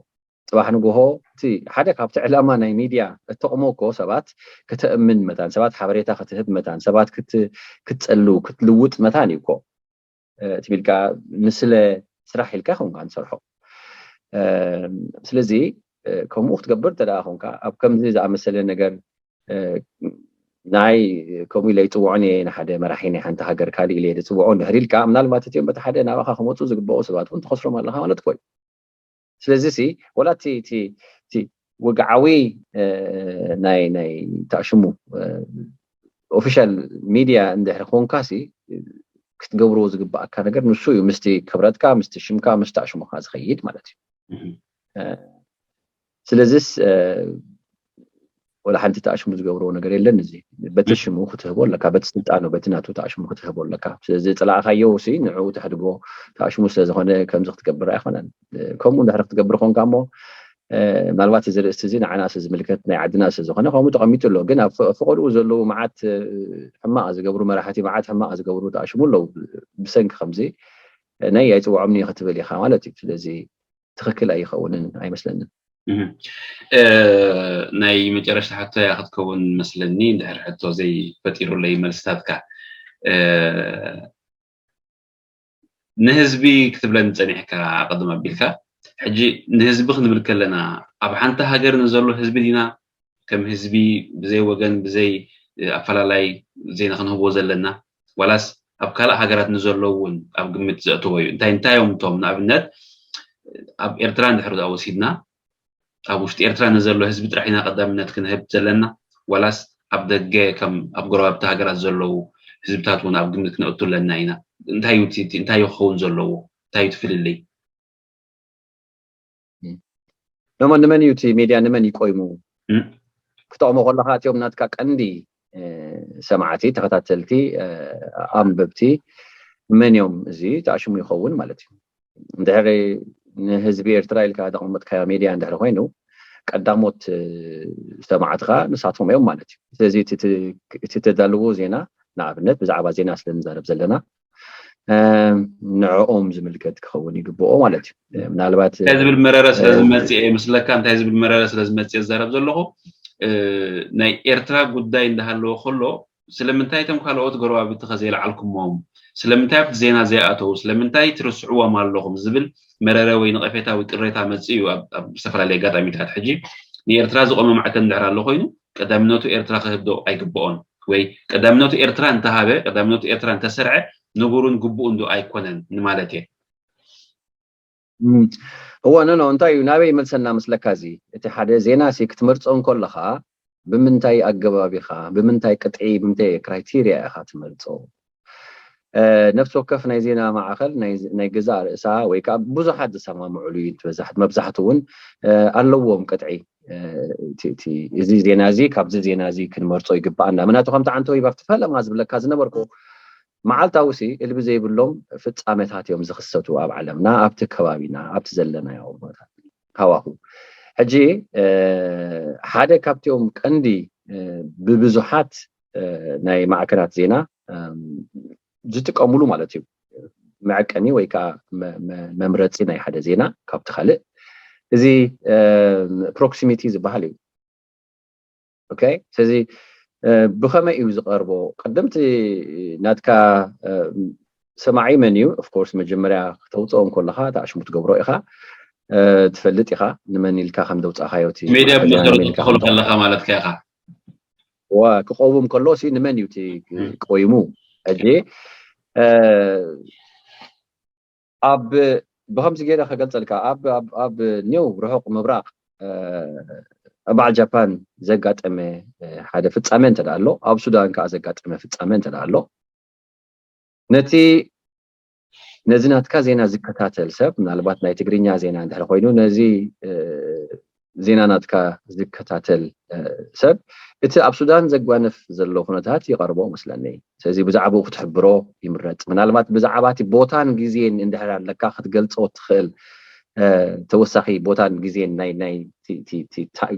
ፅባሕ ንግሆ እቲ ሓደ ካብቲ ዕላማ ናይ ሚድያ እተቕሞ እኮ ሰባት ከተእምን መታን ሰባት ሓበሬታ ክትህብ መታን ሰባት ክትፀሉ ክትልውጥ መታን እዩ እኮ ትቢልካ ንስለ ስራሕ ኢልካ ይኸውን ትሰርሖ። ስለዚ ከምኡ ክትገብር እንተ ደኣ ኮንካ ኣብ ከምዚ ዝኣመሰለ ነገር ናይ ከምኡ ኢለ ይፅውዖን እየ ንሓደ መራሒ ናይ ሓንቲ ሃገር ካልእ ኢለ እየ ዝፅውዖ እንድሕር ኢልካ ምናልባት እቲኦም በቲ ሓደ ናባኻ ክመፁ ዝግብኦ ሰባት እውን ትኸስሮም ኣለኻ ማለት እኮ እዩ። ስለዚ ሲ ወላ እቲ እቲ እቲ ወግዓዊ ናይ ናይ ተኣሽሙ ኦፊሻል ሚድያ እንድሕር ኮንካ ሲ ክትገብርዎ ዝግብኣካ ነገር ንሱ እዩ። ምስቲ ክብረትካ፣ ምስቲ ሽምካ፣ ምስ ተኣሽሙካ ዝኸይድ ማለት እዩ። ስለዚስ ወላ ሓንቲ ተኣሽሙ ዝገብርዎ ነገር የለን። እዚ በቲ ሽሙ ክትህቦ ኣለካ፣ በቲ ስልጣኑ በቲ ናቱ ተኣሽሙ ክትህቦ ኣለካ። ስለዚ ዝጸላእካዮ ሲ ንዕኡ ተሕድጎ፣ ተኣሽሙ ስለ ዝኾነ ከምዚ ክትገብር ኣይኮነን። ከምኡ እንድሕር ክትገብር ኮንካ እሞ ምናልባት እዚ ርእስቲ እዚ ንዓና ስለ ዝምልከት ናይ ዓድና ስለ ዝኾነ ከምኡ ተቐሚጡ ኣሎ። ግን ኣብ ፈቐድኡ ዘለዉ መዓት ሕማቕ ዝገብሩ መራሕቲ፣ መዓት ሕማቕ ዝገብሩ ተኣሽሙ ኣለዉ። ብሰንኪ ከምዚ ናይ ኣይፅውዖምኒ ክትብል ኢኻ ማለት እዩ። ስለዚ ትኽክል ኣይኸውንን ኣይመስለንን። ናይ መጨረሽታ ሕቶ እያ ክትከውን መስለኒ፣ እንድሕር ሕቶ ዘይፈጢሩለይ መልስታትካ። ንህዝቢ ክትብለኒ ፀኒሕካ ቅድም ኣቢልካ። ሕጂ ንህዝቢ ክንብል ከለና ኣብ ሓንቲ ሃገር ንዘሎ ህዝቢ ዲና ከም ህዝቢ ብዘይ ወገን ብዘይ ኣፈላላይ ዜና ክንህቦ ዘለና፣ ዋላስ ኣብ ካልእ ሃገራት ንዘሎ እውን ኣብ ግምት ዘእተዎ እዩ? እንታይ እንታይ እዮም እቶም ንኣብነት ኣብ ኤርትራ እንድሕር ወሲድና ኣብ ውሽጢ ኤርትራ ንዘሎ ህዝቢ ጥራሕ ኢና ቀዳምነት ክንህብ ዘለና፣ ዋላስ ኣብ ደገ ከም ኣብ ጎረባብቲ ሃገራት ዘለዉ ህዝብታት እውን ኣብ ግምት ክነእቱ ኣለና ኢና? እንታይ እዩ እቲ- እቲ- እንታይ እዩ ክኸውን ዘለዎ? እንታይ እዩ እቲ ፍልልይ? ኖሞ ንመን እዩ እቲ ሚድያ ንመን ይቆይሙ? ክጠቕሞ ከለካ እቲኦም ናትካ ቀንዲ ሰማዕቲ፣ ተኸታተልቲ፣ ኣንበብቲ መን እዮም? እዚ ተኣሽሙ ይኸውን ማለት እዩ። እንድሕር ንህዝቢ ኤርትራ ኢልካ ዘቐመጥካዮ ሚድያ እንድሕር ኮይኑ ቀዳሞት ሰማዕትኻ ንሳቶም እዮም ማለት እዩ። ስለዚ እቲ ተዳልዎ ዜና ንኣብነት ብዛዕባ ዜና ስለ ንዛረብ ዘለና ንዕኦም ዝምልከት ክኸውን ይግብኦ ማለት እዩ። ምናልባት እንታይ ዝብል መረረ ስለዝመፅእ ይመስለካ? እንታይ ዝብል መረረ ስለዝመፅእ ዝዛረብ ዘለኹ ናይ ኤርትራ ጉዳይ እንዳሃለወ ከሎ ስለምንታይ እቶም ካልኦት ጎረባብቲ ከዘይለዓልኩሞም? ስለምንታይ ኣብቲ ዜና ዘይኣተው? ስለምንታይ ትርስዕዎም ኣለኹም ዝብል መረረ ወይ ነቐፌታ ወይ ቅሬታ መፅእ እዩ ኣብ ዝተፈላለዩ ኣጋጣሚታት። ሕጂ ንኤርትራ ዝቆመ ማዕከን እንድሕር ኣሎ ኮይኑ ቀዳምነቱ ኤርትራ ክህብ ዶ ኣይግብኦን? ወይ ቀዳምነቱ ኤርትራ እንተሃበ፣ ቀዳምነቱ ኤርትራ እንተሰርዐ ንቡሩን ግቡኡን ዶ ኣይኮነን ንማለት እየ። እወ ኖ ኖ እንታይ እዩ ናበይ ይመልሰና መስለካ? እዚ እቲ ሓደ ዜና ሲ ክትመርፆ እንከለካ ብምንታይ ኣገባብ ኢኻ፣ ብምንታይ ቅጥዒ፣ ብምንታይ ክራይቴርያ ኢኻ ትመርፆ? ነፍሲ ወከፍ ናይ ዜና ማዕኸል ናይ ገዛእ ርእሳ ወይ ከዓ ብዙሓት ዝሰማምዕሉ እዩ። መብዛሕትኡ እውን ኣለዎም ቅጥዒ። እዚ ዜና እዚ ካብዚ ዜና እዚ ክንመርፆ ይግባኣና። ምክንያቱ ከምቲ ዓንተወይባ ኣብቲ ፈለማ ዝብለካ ዝነበርኩ መዓልታዊ ሲ እልቢ ዘይብሎም ፍፃመታት እዮም ዝኽሰቱ ኣብ ዓለምና፣ ኣብቲ ከባቢና፣ ኣብቲ ዘለናዮ ቦታታት ሃዋሁ። ሕጂ ሓደ ካብቲኦም ቀንዲ ብብዙሓት ናይ ማዕከናት ዜና ዝጥቀምሉ ማለት እዩ መዐቀኒ ወይ ከዓ መምረፂ ናይ ሓደ ዜና ካብቲ ካልእ እዚ ፕሮክሲሚቲ ዝበሃል እዩ። ኦኬ ስለዚ ብኸመይ እዩ ዝቐርቦ? ቅድምቲ ናትካ ሰማዒ መን እዩ? ኦፍኮርስ መጀመርያ ክተውፅኦ እንከለካ ተኣሽሙ ትገብሮ ኢኻ፣ ትፈልጥ ኢኻ ንመን ኢልካ ከም ዘውፃእካዮ እቲ ሜድያ ብመሰረቱ ትኸሉ ከለካ ማለት ኢኻ። ክቆውም ከሎ ሲ ንመን እዩ እቲ ቆይሙ? ሕጂ ኣብ ብከምዚ ገይረ ከገልፀልካ ኣብ ኒው ርሑቕ ምብራቕ በዓል ጃፓን ዘጋጠመ ሓደ ፍፃመ እንተ ኣሎ ኣብ ሱዳን ከዓ ዘጋጠመ ፍፃመ እንተ ኣሎ ነቲ ነዚ ናትካ ዜና ዝከታተል ሰብ ምናልባት ናይ ትግርኛ ዜና እንድሕር ኮይኑ ነዚ ዜና ናትካ ዝከታተል ሰብ እቲ ኣብ ሱዳን ዘጓንፍ ዘሎ ኩነታት ይቐርቦ መስለኒ። ስለዚ ብዛዕባኡ ክትሕብሮ ይምረፅ። ምናልባት ብዛዕባ እቲ ቦታን ግዜን እንድሕር ኣለካ ክትገልፆ ትኽእል ተወሳኺ ቦታን ግዜን ናይ ናይ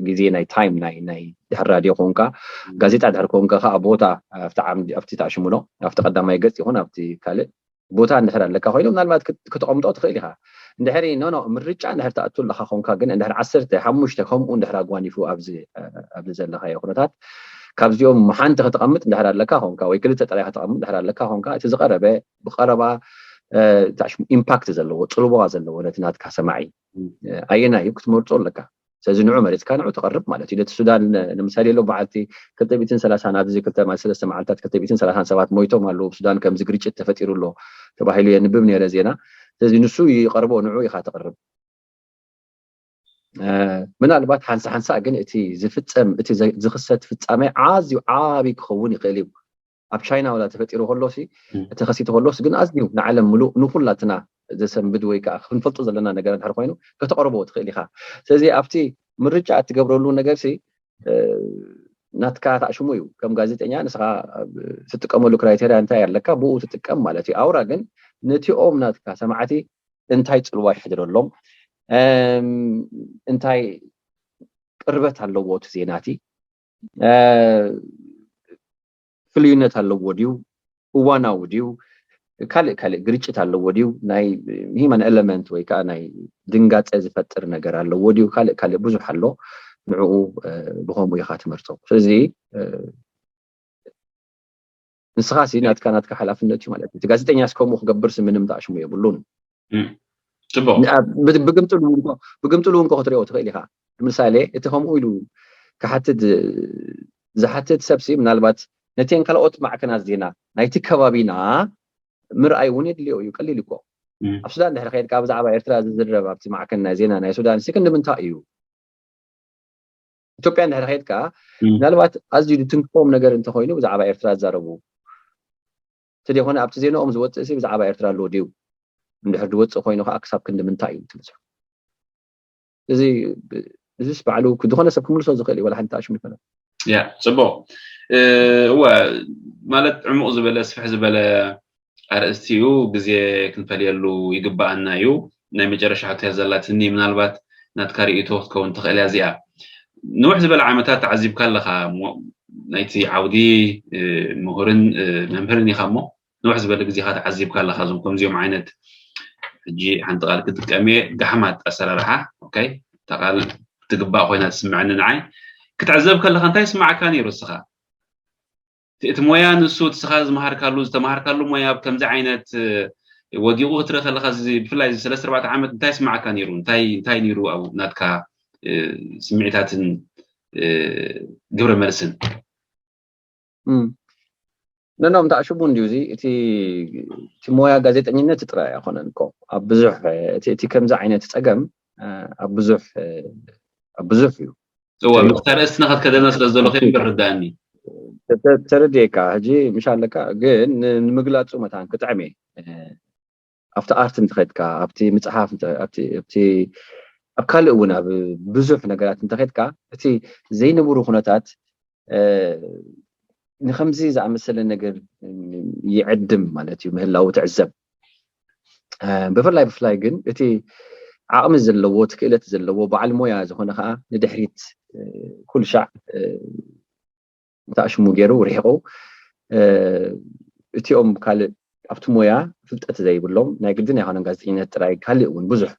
ግዜ ናይ ታይም ናይ ናይ ድሕር ራድዮ ኮንካ ጋዜጣ ድሕር ኮንካ ከዓ ቦታ ኣብቲ ዓምዲ ኣብቲ ተኣሽሙሎ ኣብቲ ቀዳማይ ገፅ ይኹን ኣብቲ ካልእ ቦታ እንድሕር ኣለካ ኮይኑ ምናልባት ክተቐምጦ ትኽእል ኢኻ። እንድሕሪ ኖ ኖ ምርጫ እንድሕር ትኣቱ ኣለካ ኮንካ ግን እንድሕር ዓሰርተ ሓሙሽተ ከምኡ እንድሕር ኣጓኒፉ ኣብዚ ኣብዚ ዘለካዮ ኩነታት ካብዚኦም ሓንቲ ከተቐምጥ እንድሕር ኣለካ ኮንካ ወይ ክልተ ጥራይ ከተቐምጥ እንድሕር ኣለካ ኮንካ እቲ ዝቐረበ ብቐረባ ኢምፓክት ዘለዎ፣ ፅልዋ ዘለዎ ነቲ ናትካ ሰማዒ ኣየናይ እዩ ክትመርፆ ኣለካ። ስለዚ ንዑ መሪፅካ ንዑ ተቐርብ ማለት እዩ። ነቲ ሱዳን ንምሳሌ ኣሎ በዓልቲ ክልተ ሚእትን ሰላሳን ኣብዚ ክልተ ማለት ሰለስተ መዓልታት ክልተ ሚእትን ሰላሳን ሰባት ሞይቶም ኣለዉ፣ ሱዳን ከምዚ ግርጭት ተፈጢሩ ኣሎ ተባሂሉ የንብብ ነይረ ዜና። ስለዚ ንሱ ይቐርቦ፣ ንዑ ኢኻ ተቕርብ። ምናልባት ሓንሳ ሓንሳ ግን እቲ ዝፍፀም እቲ ዝኽሰት ፍፃመ ኣዝዩ ዓብይ ክኸውን ይኽእል እዩ። ኣብ ቻይና ወላ ተፈጢሩ ከሎሲ፣ ተኸሲቱ ከሎስ ግን ኣዝዩ ንዓለም ምሉእ ንኩላትና ዘሰንብድ ወይ ከዓ ክንፈልጦ ዘለና ነገር እንድሕር ኮይኑ ከተቕርቦ ትኽእል ኢኻ። ስለዚ ኣብቲ ምርጫ እትገብረሉ ነገርሲ ናትካ ታሽሙ እዩ። ከም ጋዜጠኛ ንስኻ ትጥቀመሉ ክራይቴርያ እንታይ ኣለካ፣ ብኡ ትጥቀም ማለት እዩ። ኣውራ ግን ነቲኦም ናትካ ሰማዕቲ እንታይ ፅልዋ ይሕድረሎም፣ እንታይ ቅርበት ኣለዎ እቲ ዜናቲ፣ ፍልዩነት ኣለዎ ድዩ፣ እዋናዊ ድዩ፣ ካልእ ካልእ ግርጭት ኣለዎ ድዩ፣ ናይ ሂማን ኤለመንት ወይ ከዓ ናይ ድንጋፀ ዝፈጥር ነገር ኣለዎ ድዩ፣ ካልእ ካልእ ብዙሕ ኣሎ። ንዕኡ ብኸምኡ ኢኻ ትመርፆ። ስለዚ ንስኻ ሲ ናትካ ናትካ ሓላፍነት እዩ ማለት እዩ። እቲ ጋዜጠኛ እስከምኡ ክገብር ሲ ምንም ተኣሽሙ የብሉን። ጽቡቅ። ብግምጥሉ እውን ብግምጥሉ እውን ክትሪኦ ትኽእል ኢኻ። ንምሳሌ እቲ ከምኡ ኢሉ ክሓትት ዝሓትት ሰብሲ ምናልባት ነተን ካልኦት ማዕከናት ዜና ናይቲ ከባቢና ምርኣይ እውን የድልዮ እዩ። ቀሊል እኮ ኣብ ሱዳን ድሕሪ ከይድካ ብዛዕባ ኤርትራ ዝዝረብ ኣብቲ ማዕከን ናይ ዜና ናይ ሱዳን ሲ ክንዲ ምንታይ እዩ? ኢትዮጵያ እንድሕር ከይድካ ምናልባት ኣዝዩ ዝትንክፎም ነገር እንተኮይኑ ብዛዕባ ኤርትራ ዝዛረቡ እንተደይኮነ ኣብቲ ዜናኦም ዝወፅእ ሲ ብዛዕባ ኤርትራ ኣለዎ ድዩ? እንድሕር ዝወፅእ ኮይኑ ከዓ ክሳብ ክንዲ ምንታይ እዩ ትብፅሑ? እዚ እዚስ ባዕሉ ዝኾነ ሰብ ክምልሶ ዝኽእል እዩ። ዋላ ሓንቲ ኣሽሙ ይኮነ። ያ ጽቡቅ። እወ፣ ማለት ዕሙቕ ዝበለ ስፍሕ ዝበለ ኣርእስቲ እዩ። ግዜ ክንፈልየሉ ይግባኣና እዩ። ናይ መጨረሻ ሕቶ እያ ዘላትኒ፣ ምናልባት ናትካ ርእይቶ ክትከውን ትኽእል እያ እዚኣ። ንውሕ ዝበለ ዓመታት ተዓዚብካ ኣለኻ፣ ናይቲ ዓውዲ ምሁርን መምህርን ኢኻ እሞ ንውሕ ዝበለ ግዜኻ ተዓዚብካ ኣለኻ። እዞም ከምዚኦም ዓይነት ሕጂ ሓንቲ ቃል ክጥቀም እየ፣ ጋሕማት ኣሰራርሓ። ኦኬ፣ እታ ቃል ትግባእ ኮይና ትስምዐኒ ንዓይ። ክትዕዘብ ከለኻ እንታይ ይስምዓካ ነይሩ እስኻ? እቲ ሞያ ንሱ እቲ ስኻ ዝመሃርካሉ ዝተማሃርካሉ ሞያ ኣብ ከምዚ ዓይነት ወዲቑ ክትርኢ ከለኻ ብፍላይ እዚ ሰለስተ ኣርባዕተ ዓመት እንታይ ይስምዓካ ነይሩ? እንታይ እንታይ ነይሩ ኣብኡ ናትካ ስምዒታትን ግብረ መልስን? ነኖም ተኣሽቡ እንድዩ እዚ እቲ ሞያ ጋዜጠኝነት ጥራይ ኣይኮነን እኮ ኣብ ብዙሕ እቲ ከምዚ ዓይነት ፀገም ኣብ ብዙሕ ኣብ ብዙሕ እዩ። እወ ምስታ ርእስትና ከትከደና ስለ ዘለኹ እምበር ርዳእኒ። ተረድኤካ ሕጂ ምሽ ኣለካ ግን ንምግላፁ መታን ክጥዕም እየ። ኣብቲ ኣርት እንተኸድካ ኣብቲ ምፅሓፍ ኣብቲ ኣብ ካልእ እውን ኣብ ብዙሕ ነገራት እንተኸድካ እቲ ዘይንቡሩ ኩነታት ንከምዚ ዝኣመሰለ ነገር ይዕድም ማለት እዩ ምህላው ትዕዘብ። ብፍላይ ብፍላይ ግን እቲ ዓቕሚ ዘለዎ እቲ ክእለት ዘለዎ በዓል ሞያ ዝኾነ ከዓ ንድሕሪት ኩሉ ሻዕ እንተኣሽሙ ገይሩ ርሒቑ እቲኦም ካልእ ኣብቲ ሞያ ፍልጠት ዘይብሎም ናይ ግድን ኣይኮነን ጋዜጠኝነት ጥራይ ካልእ እውን ብዙሕ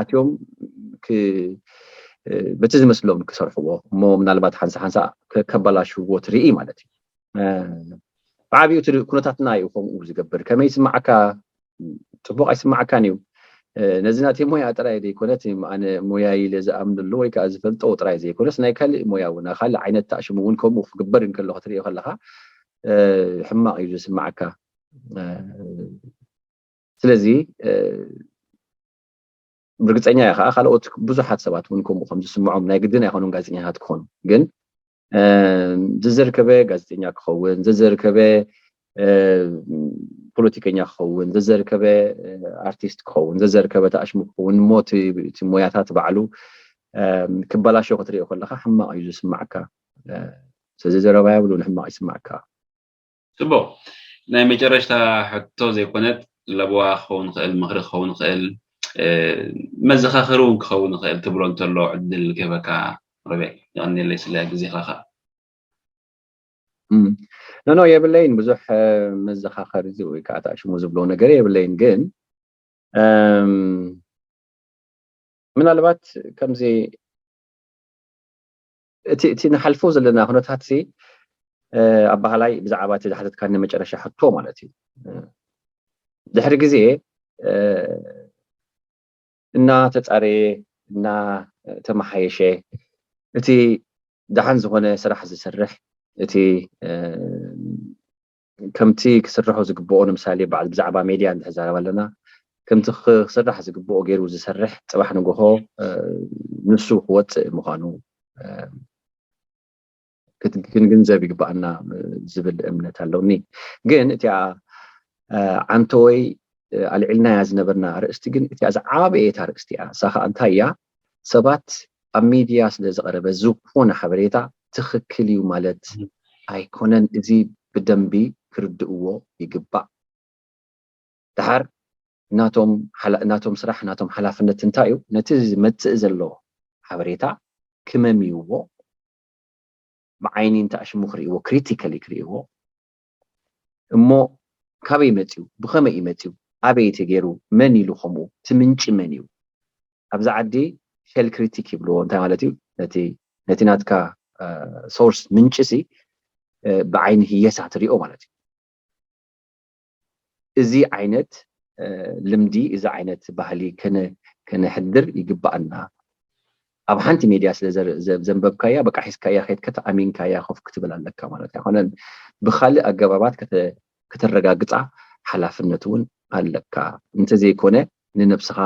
ኣትዮም በቲ ዝመስሎም ክሰርሕዎ እሞ ምናልባት ሓንሳ ሓንሳ ከበላሽዎ ትርኢ ማለት እዩ። ብዓብዩ እቲ ኩነታትና እዩ ከምኡ ዝገብር። ከመይ ይስምዓካ? ፅቡቅ ኣይስምዓካን እዩ። ነዚ ናተይ ሞያ ጥራይ ዘይኮነት ኣነ ሞያ ኢለ ዝኣምነሉ ወይ ከዓ ዝፈልጦ ጥራይ ዘይኮነስ ናይ ካልእ ሞያ እውን ካልእ ዓይነት ተኣሽሙ እውን ከምኡ ክግበር እንከሎ ክትሪኦ ከለካ ሕማቅ እዩ ዝስምዓካ። ስለዚ ብርግፀኛ እየ ከዓ ካልኦት ብዙሓት ሰባት እውን ከምኡ ከም ዝስምዖም ናይ ግድን ኣይኮኑን ጋዜጠኛታት ክኾኑ ግን ዘዘርከበ ጋዜጠኛ ክኸውን ዘዘርከበ ፖለቲከኛ ክኸውን ዘዘርከበ ኣርቲስት ክኸውን ዘዘርከበ ተኣሽሙ ክኸውን እሞ እቲ ሞያታት ባዕሉ ክበላሾ ክትሪኦ ከለካ ሕማቕ እዩ ዝስማዕካ። ስለዚ ዘረባ የብሉን ሕማቕ ይስማዕካ። ጽቡቕ ናይ መጨረሽታ ሕቶ ዘይኮነት ለበዋ ክኸውን ይኽእል ምኽሪ ክኸውን ይኽእል መዘኻኸሪ እውን ክኸውን ይኽእል ትብሎ እንተሎ ዕድል ክህበካ ሮቤል የቐንየለይ ስለ ግዜኻ ከዓ ኖኖ የብለይን ብዙሕ መዘኻኸሪ ወይ ከዓ ተኣሽሙ ዝብሎ ነገር የብለይን ግን ምናልባት ከምዚ እቲ እቲ ንሓልፎ ዘለና ኩነታት ሲ ኣባህላይ ብዛዕባ እቲ ዝሓተትካኒ መጨረሻ ሕቶ ማለት እዩ ድሕሪ ግዜ እናተፃረየ እናተመሓየሸ እቲ ደሓን ዝኾነ ስራሕ ዝሰርሕ እቲ ከምቲ ክስርሖ ዝግብኦ ንምሳሌ ብዛዕባ ሜድያ እንተዛረብ ኣለና ከምቲ ክስራሕ ዝግብኦ ገይሩ ዝሰርሕ ፅባሕ ንግሆ ንሱ ክወፅእ ምዃኑ ክንግንዘብ ይግባኣና ዝብል እምነት ኣለውኒ። ግን እቲኣ ዓንተወይ ኣልዒልናያ ዝነበርና ኣርእስቲ ግን እቲኣ ዝዓበየት ኣርእስቲ እያ። እሳ ከዓ እንታይ እያ? ሰባት ኣብ ሚድያ ስለ ዝቐረበ ዝኾነ ሓበሬታ ትኽክል እዩ ማለት ኣይኮነን። እዚ ብደንቢ ክርድእዎ ይግባእ። ድሓር ናቶም ስራሕ ናቶም ሓላፍነት እንታይ እዩ? ነቲ ዝመፅእ ዘሎ ሓበሬታ ክመምይዎ ብዓይኒ እንተኣሽሙ ክርእይዎ፣ ክሪቲካሊ ክርእይዎ እሞ ካበይ መፅዩ፣ ብኸመይ እዩ መፅዩ፣ ኣበይ ተገይሩ፣ መን ኢሉ ከምኡ፣ እቲ ምንጪ መን እዩ? ኣብዚ ዓዲ ሸል ክሪቲክ ይብልዎ። እንታይ ማለት እዩ? ነቲ ነቲ ናትካ ሶርስ ምንጭ ሲ ብዓይኒ ህየሳ ትሪኦ ማለት እዩ። እዚ ዓይነት ልምዲ እዚ ዓይነት ባህሊ ከነሕድር ይግባኣና። ኣብ ሓንቲ ሜድያ ስለ ዘንበብካያ በቃ ሒዝካያ ከይድካ ተኣሚንካያ ኮፍ ክትብል ኣለካ ማለት ኣይኮነን። ብካልእ ኣገባባት ከተረጋግፃ ሓላፍነት እውን ኣለካ። እንተዘይኮነ ንነብስኻ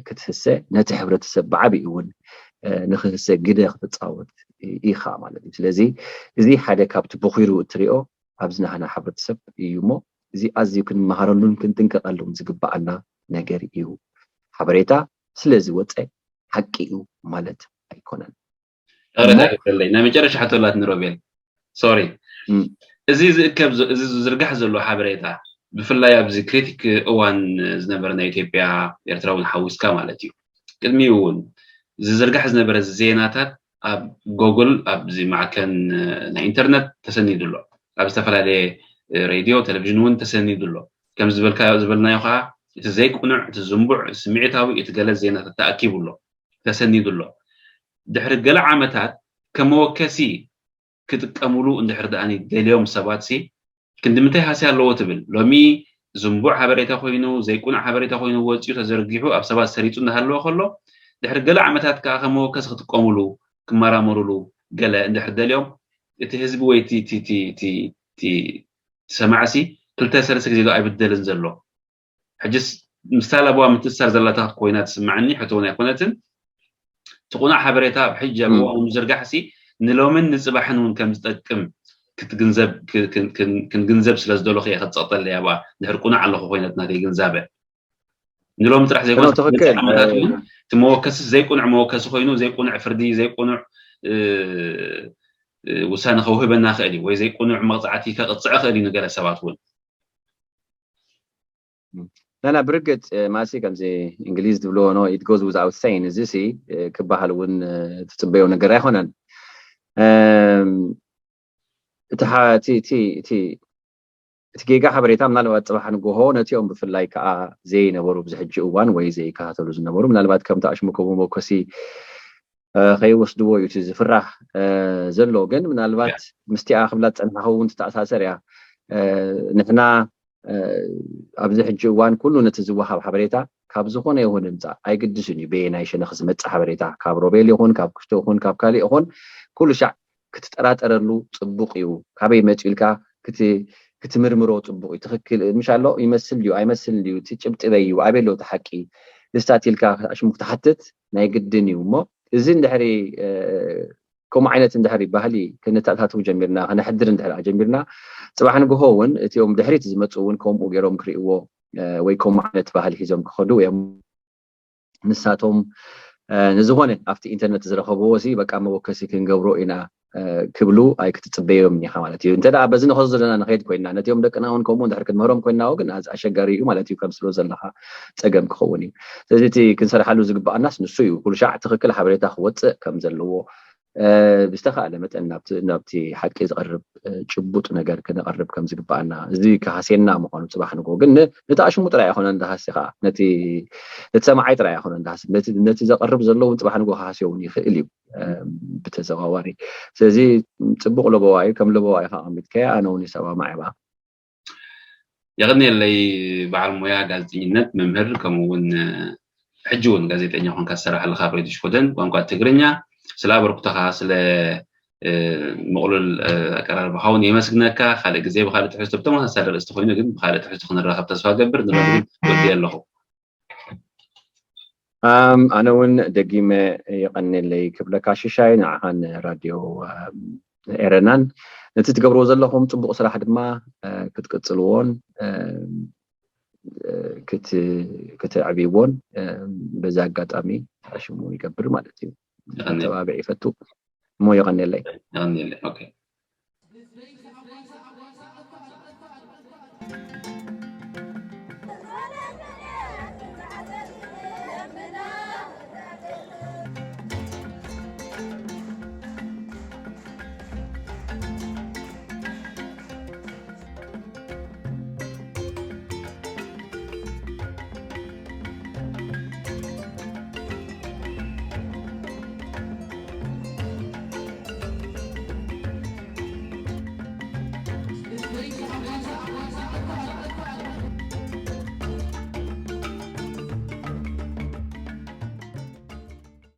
ክትህሰ ነቲ ሕብረተሰብ ብዓብኡ እውን ንክህሰ ግደ ክትፃወት ኢኻ ማለት እዩ። ስለዚ እዚ ሓደ ካብቲ በኺሩ እትሪኦ ኣብዚ ናህና ሕብረተሰብ እዩ እሞ እዚ ኣዝዩ ክንመሃረሉን ክንጥንቀቐሉን ዝግበኣና ነገር እዩ። ሓበሬታ ስለ ዝወፀ ሓቂ እዩ ማለት ኣይኮነን። ናይ መጨረሻ ሕቶ ኣላትኒ ሮቤል፣ ሶሪ። እዚ ዝእከብ እዚ ዝዝርጋሕ ዘሎ ሓበሬታ ብፍላይ ኣብዚ ክሪቲክ እዋን ዝነበረ ናይ ኢትዮጵያ ኤርትራ እውን ሓዊስካ ማለት እዩ። ቅድሚኡ እውን ዝዝርጋሕ ዝነበረ ዜናታት ኣብ ጎግል ኣብዚ ማዕከን ናይ ኢንተርነት ተሰኒዱ ኣሎ። ኣብ ዝተፈላለየ ሬድዮ፣ ቴሌቪዥን እውን ተሰኒዱ ኣሎ። ከም ዝበልናዮ ከዓ እቲ ዘይቁኑዕ፣ እቲ ዝንቡዕ፣ ስምዒታዊ፣ እቲ ገለ ዜናታት ተኣኪቡ ኣሎ፣ ተሰኒዱ ኣሎ። ድሕሪ ገለ ዓመታት ከመወከሲ ክጥቀምሉ እንድሕር ደኣኒ ደልዮም ሰባት ሲ ክንዲ ምንታይ ሃስያ ኣለዎ ትብል? ሎሚ ዝንቡዕ ሓበሬታ ኮይኑ ዘይቁኑዕ ሓበሬታ ኮይኑ ወፂኡ ተዘርጊሑ ኣብ ሰባት ሰሪፁ እንዳሃለወ ከሎ ድሕሪ ገለ ዓመታት ከዓ ከም መወከሲ ክጥቀምሉ ክመራመሩሉ ገለ እንድሕር ደልዮም እቲ ህዝቢ ወይ እቲ ሰማዕሲ ክልተ ሰለስተ ግዜ ዶ ኣይብደልን ዘሎ? ሕጅስ ምስታ ለበዋ ምትእስሳር ዘላታ ኮይና ትስምዓኒ፣ ሕቶ እውን ኣይኮነትን። እቲ ቁኑዕ ሓበሬታ ኣብ ሕጂ ኣብ እዋኑ ምዝርጋሕሲ ንሎምን ንፅባሕን እውን ከም ዝጠቅም ክትግንዘብ ክንግንዘብ ስለ ዝደለኹ እየ ከፀቕጠለይ ኣብኣ ድሕር ቁኑዕ ኣለኹ ኮይነት ናተይ ግንዛበ ንሎሚ ጥራሕ ዘይኮነ ዓመታት እውን እቲ መወከሲ ዘይቁኑዕ መወከሲ ኮይኑ ዘይቁኑዕ ፍርዲ ዘይቁኑዕ ውሳነ ከውህበና ክእል እዩ ወይ ዘይቁኑዕ መቕፃዕቲ ከቕፅዐ ክእል እዩ ንገለ ሰባት እውን ናና ብርግፅ ማሲ ከምዚ እንግሊዝ ዝብልዎ no it goes without saying እዚ ሲ ክበሃል እውን ትፅበዮ ነገር ኣይኮነን። እቲ ጌጋ ሓበሬታ ምናልባት ፅባሕ ንግሆ ነቲኦም ብፍላይ ከዓ ዘይነበሩ ብዚ ሕጂ እዋን ወይ ዘይከታተሉ ዝነበሩ ምናልባት ከምቲ ኣሽሙ ከምኡ መኮሲ ከይወስድዎ እዩ እቲ ዝፍራህ ዘሎ። ግን ምናልባት ምስቲኣ ክብላ ዝፀንሓኹ እውን ትተኣሳሰር እያ። ንሕና ኣብዚ ሕጂ እዋን ኩሉ ነቲ ዝወሃብ ሓበሬታ ካብ ዝኾነ ይኹን ምፃእ ኣይግድስን እዩ። በየናይ ሸነኽ ዝመፅእ ሓበሬታ ካብ ሮቤል ይኹን ካብ ክሽቶ ይኹን ካብ ካሊእ ይኹን ኩሉ ሻዕ ክትጠራጠረሉ ፅቡቕ እዩ። ካበይ መፅኡ ኢልካ ክትምርምሮ ፅቡቕ እዩ። ትኽክል ምሽ ኣሎ ይመስል ድዩ ኣይመስልን ድዩ እቲ ጭብጢ በይ እዩ ኣበይ ኣሎ እቲ ሓቂ ንስታት ኢልካ ኣሽሙ ክትሓትት ናይ ግድን እዩ። እሞ እዚ እንድሕሪ ከምኡ ዓይነት እንድሕሪ ባህሊ ከነተኣታትው ጀሚርና ከነሕድር እንድሕሪ ጀሚርና ፅባሕ ንግሆ እውን እቲኦም ድሕሪት ዝመፁ እውን ከምኡ ገይሮም ክርእይዎ ወይ ከምኡ ዓይነት ባህሊ ሒዞም ክኸዱ እዮም። ንሳቶም ንዝኾነ ኣብቲ ኢንተርነት ዝረኸብዎ ሲ በቃ መወከሲ ክንገብሮ ኢና ክብሉ ኣይክትፅበዮም ኢኻ ማለት እዩ። እንተ በዚ ንኸ ዘለና ንኸይድ ኮይና ነቲኦም ደቅና እውን ከምኡ እንድሕር ክንምህሮም ኮይና ግን ኣሸጋሪ እዩ ማለት እዩ። ከም ስሎ ዘለካ ፀገም ክኸውን እዩ። ስለዚ እቲ ክንሰርሓሉ ዝግበኣናስ ንሱ እዩ። ኩሉ ሻዕ ትኽክል ሓበሬታ ክወፅእ ከም ዘለዎ ብዝተኻእለ መጠን ናብቲ ሓቂ ዝቐርብ ጭቡጥ ነገር ክነቐርብ ከም ዝግበኣና እዚ ክሃስየና ምዃኑ ፅባሕ ንግሆ ግን ነቲ ኣሽሙ ጥራይ ኣይኮነን ዝሃሲ ከዓ ነቲ ሰማዓይ ጥራይ ኣይኮነን ዝሃሲ ነቲ ዘቐርብ ዘለውን ፅባሕ ንግሆ ክሃስዮ እውን ይኽእል እዩ ብተዘዋዋሪ። ስለዚ ፅቡቕ ለበዋ እዩ። ከም ለበዋ ኢኻ ኣቐሚጥካዮ ኣነ እውን ይሰማማዕ እየ። የቐንየለይ። በዓል ሞያ ጋዜጠኝነት፣ መምህር፣ ከምኡ እውን ሕጂ እውን ጋዜጠኛ ኮንካ ትሰርሕ ኣለካ ኣብ ሬድዮ ሽኮደን ቋንቋ ትግርኛ። ስለ ኣበርክቶኻ፣ ስለ ምቕሉል ኣቀራርባኻ እውን የመስግነካ። ካልእ ግዜ ብካልእ ትሕዝቶ፣ ብተመሳሳሊ ርእስቲ ኮይኑ ግን ብካልእ ትሕዝቶ ክንራኸብ ተስፋ ገብር። ንሎሚ ግን ወዲየ ኣለኹ። ኣነ እውን ደጊመ የቐንየለይ ክብለካ ሽሻይ፣ ንዓኻን ራድዮ ኤረናን ነቲ ትገብርዎ ዘለኹም ፅቡቕ ስራሕ ድማ ክትቅፅልዎን ክትዕብይዎን በዚ ኣጋጣሚ ሽሙ ይገብር ማለት እዩ። ተባብዕ ይፈቱ እሞ የቐንየለይ።